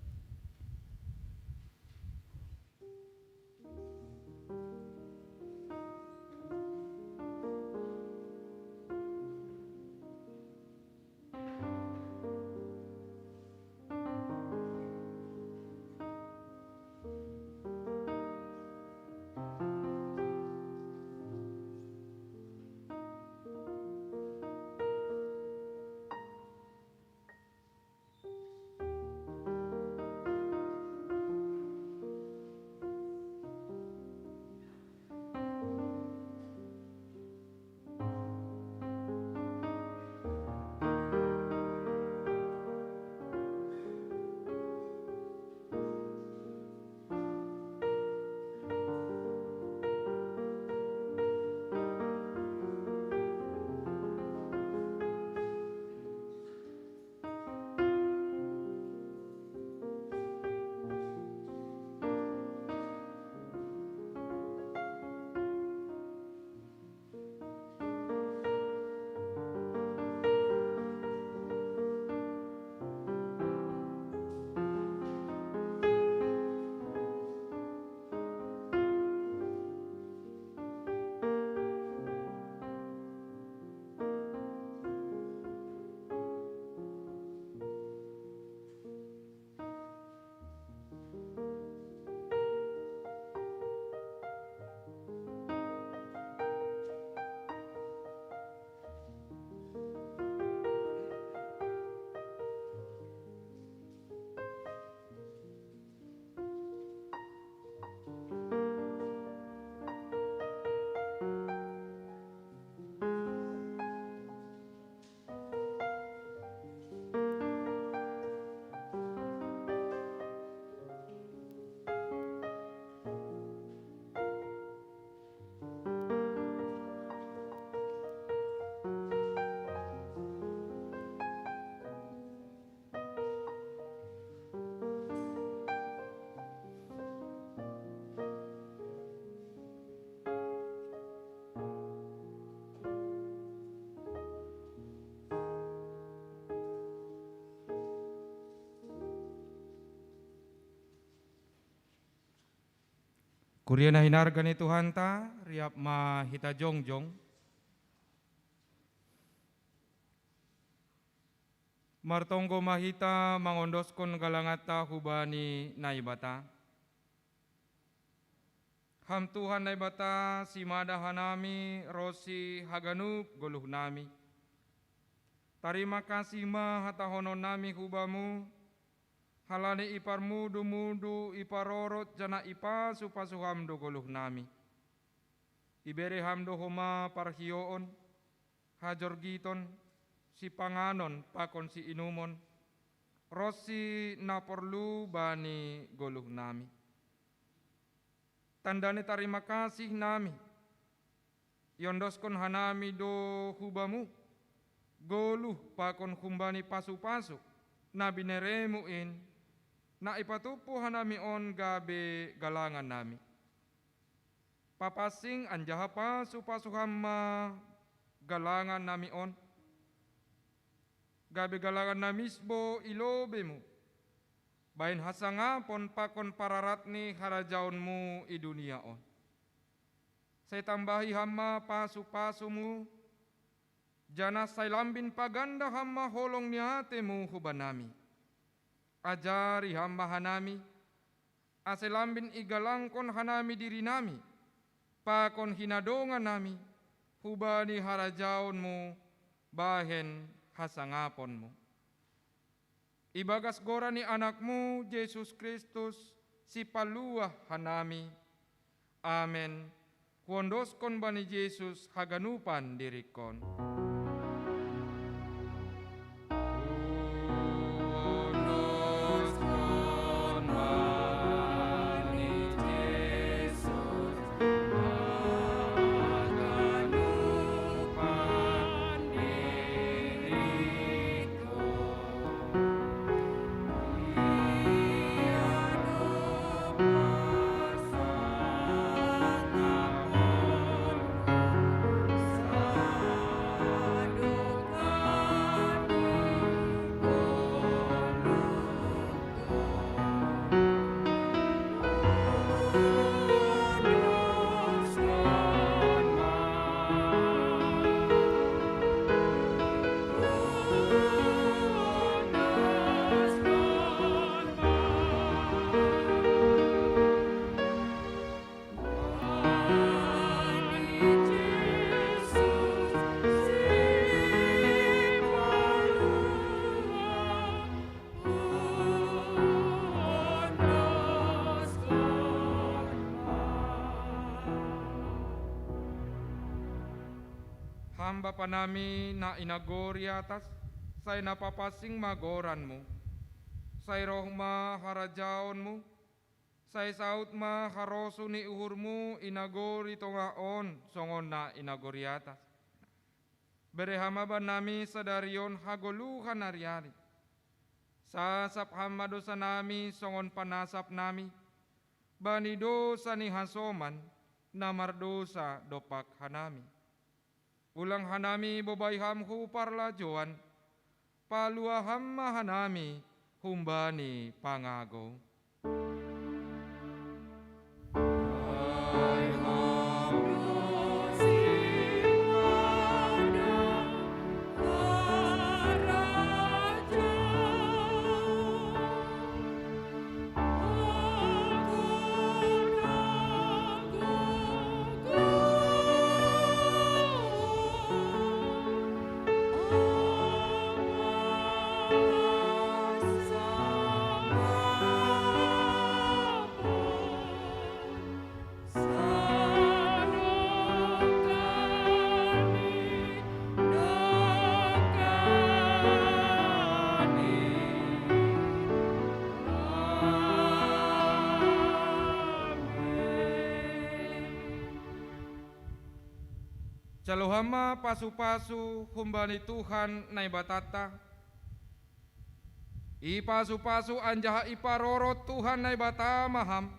Kuria na hinarga ni Tuhanta, riap ma hita jongjong. Martonggo ma hita mangondoskon galanganta hubani Naibata. Ham Tuhan Naibata, simada hanami ronsi haganup goluhnami. Tarima kasih ma hatahononnami hubamu, halani iparmudu-mudu, iparorot janah ipasu-pasu ham do goluhnami. Ibere ham do homa parhioon, hajorgiton, sipanganon pakon siinumon, ronsi na porlu bani goluhnami. Tanda ni tarima kasih nami, iondoskon hanami do hubamu, goluh pakon humbani pasu-pasu, na bineremu in, na ipatumpu hanami on gabe galangannami. Papansing anjaha pasu-pasu ham ma galangannami on, gabe galangan na misbo i lobeimu, bahen hasangapon pakon pararat ni harajaonmu i dunia on. Sai tambahi ham ma pasu-pasumu, janah sai lambin paganda ham ma holong ni atemu hubanami. Ajari ham ma hanami, ase lambin igalangkon hanami dirinami, pakon hinadongannami, hubani harajaonmu bahen hasangaponmu. Ibagas goran ni Anakmu, Jesus Kristus, Sipaluah hanami. Amen. Huondoskon bani Jesus haganupan diringkon. Ham Bapa nami na i nagori atas, sai na papansing ma goranmu. Sai roh ma harajaonmu, sai saud ma harosuh ni uhurmu i nagori tongah on songon na i nagori atas. Bere ham ma bannami sadari on hagoluhan ari-ari. Sasap ham ma dousanami songon panasapnami bani dousa ni hasoman na mardousa dompak hanami. Ulang hanami bobai ham hu parlajouan, paluah ham ma hanami humbani pangagou. Jalo ham ma pasu-pasu humbani Tuhan Naibatanta. Ipasu-pasu anjaha iparorot Tuhan Naibata ma ham.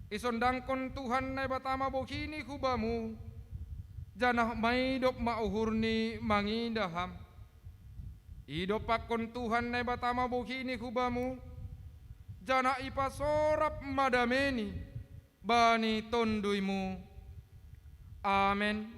Isondangkon Tuhan Naibata ma bohini hubamu, janah maidop ma uhurni mangidah ham. Idompakkon Tuhan Naibata ma bohini hubamu, janah ipasorap ma dameni, bani tonduimu. Amen.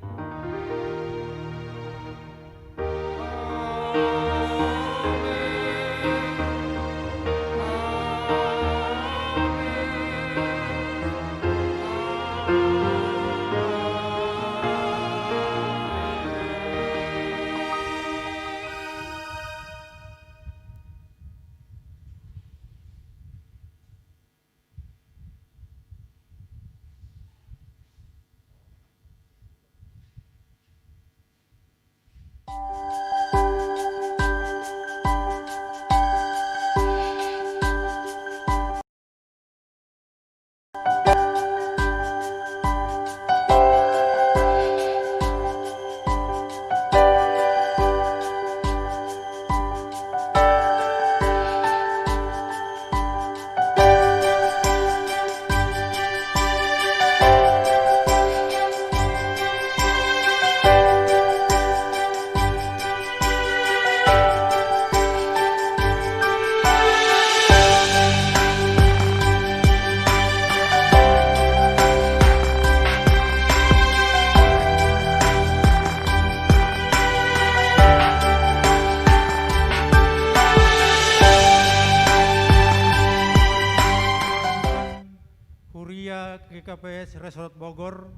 Huria G K P S Resort Bogor,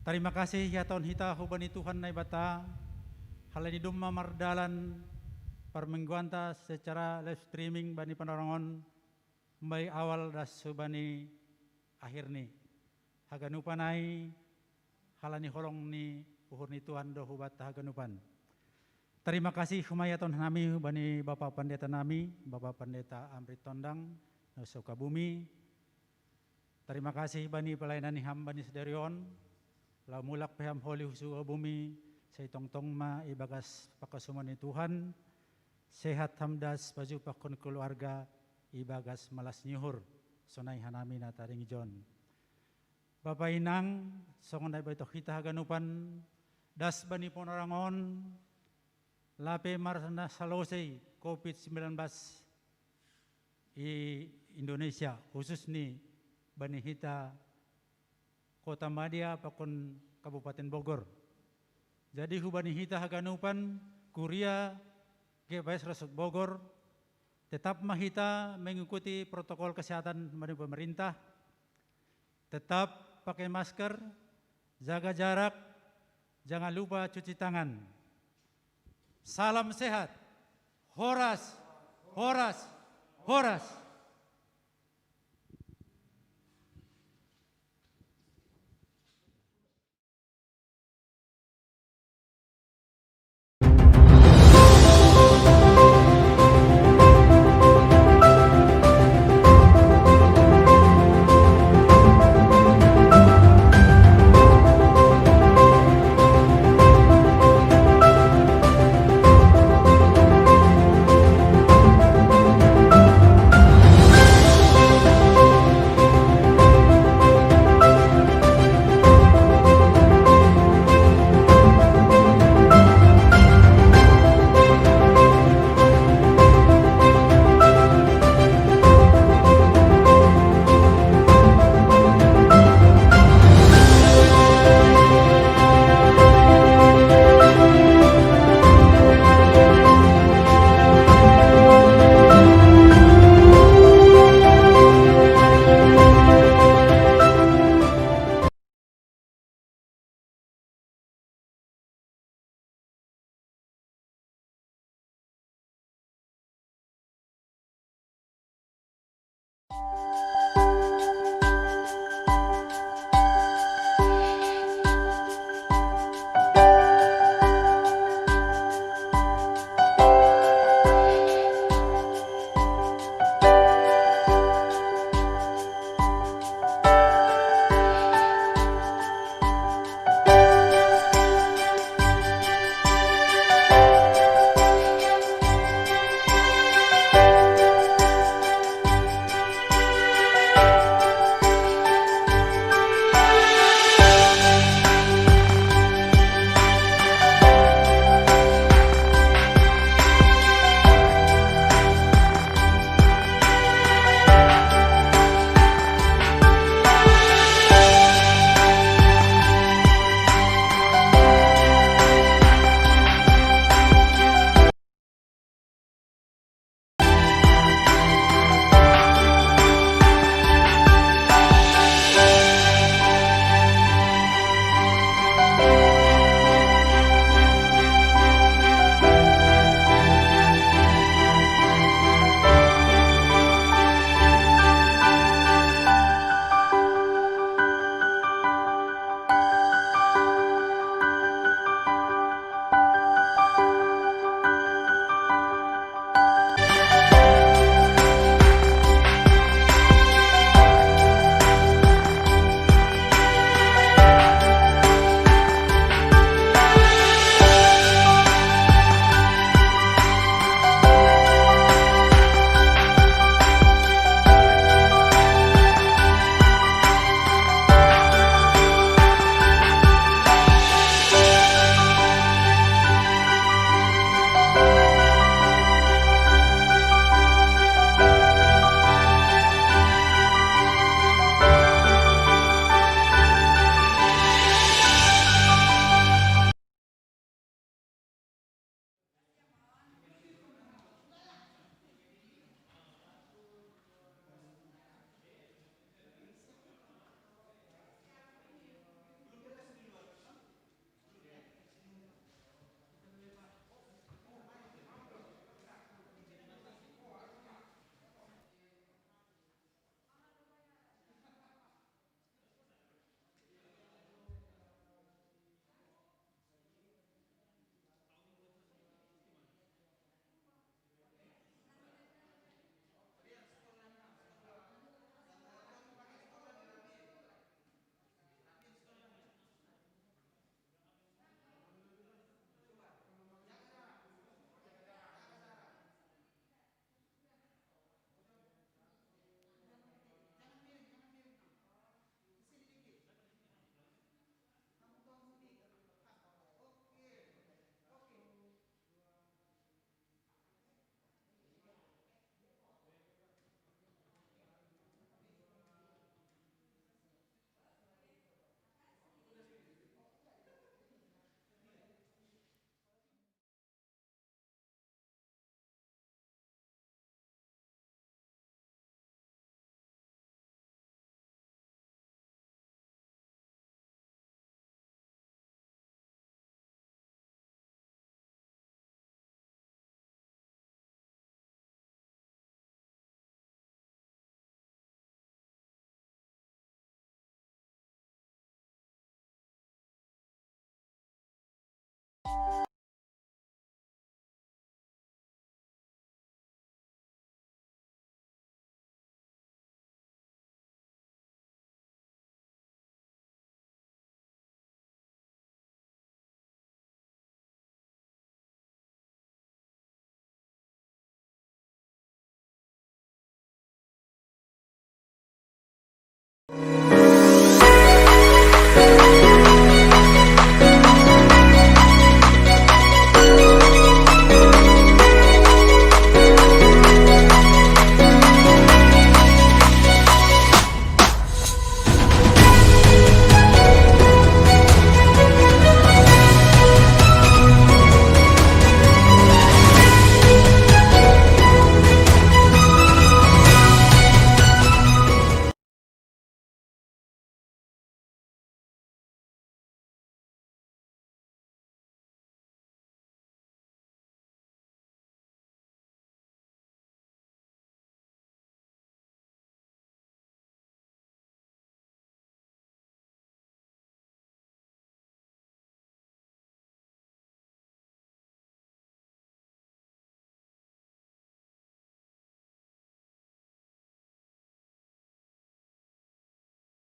tarima kasih ya taon hita hubani Tuhan Naibata, halani domma mardalan parmingguanta secara live streaming bani panorangon, mulai awal das hubani akhirni. Haganupan ai halani holong ni uhur ni Tuhan do hubanta haganupan. Tarima kasih homa ia taon nami bani Bapa Pandeta nami, Bapa Pandeta Amri Tondang, na Sukabumi. Tarima kasih bani pelayanan ni ham bani sadari on, lau mulak pe ham holi hu Sukabumi, sai tongtong ma ibagas pakasumon ni Tuhan, sehat ham das pajumpahkon keluarga ibagas malas ni uhur, sonai hanami na tading ijon. Bapa inang, songon na iboto hita haganupan, das bani panorangon, lape marna salosei covid sembilan belas i Indonesia, khusus ni bani hita Kota Madya pakon Kabupaten Bogor. Jadi hubani hita haganupan Kuria G P S Resort Bogor, tetap ma hita mengikuti protokol kesehatan dari pemerintah, tetap pakai masker, jaga jarak, jangan lupa cuci tangan. Salam sehat. Horas, horas, horas.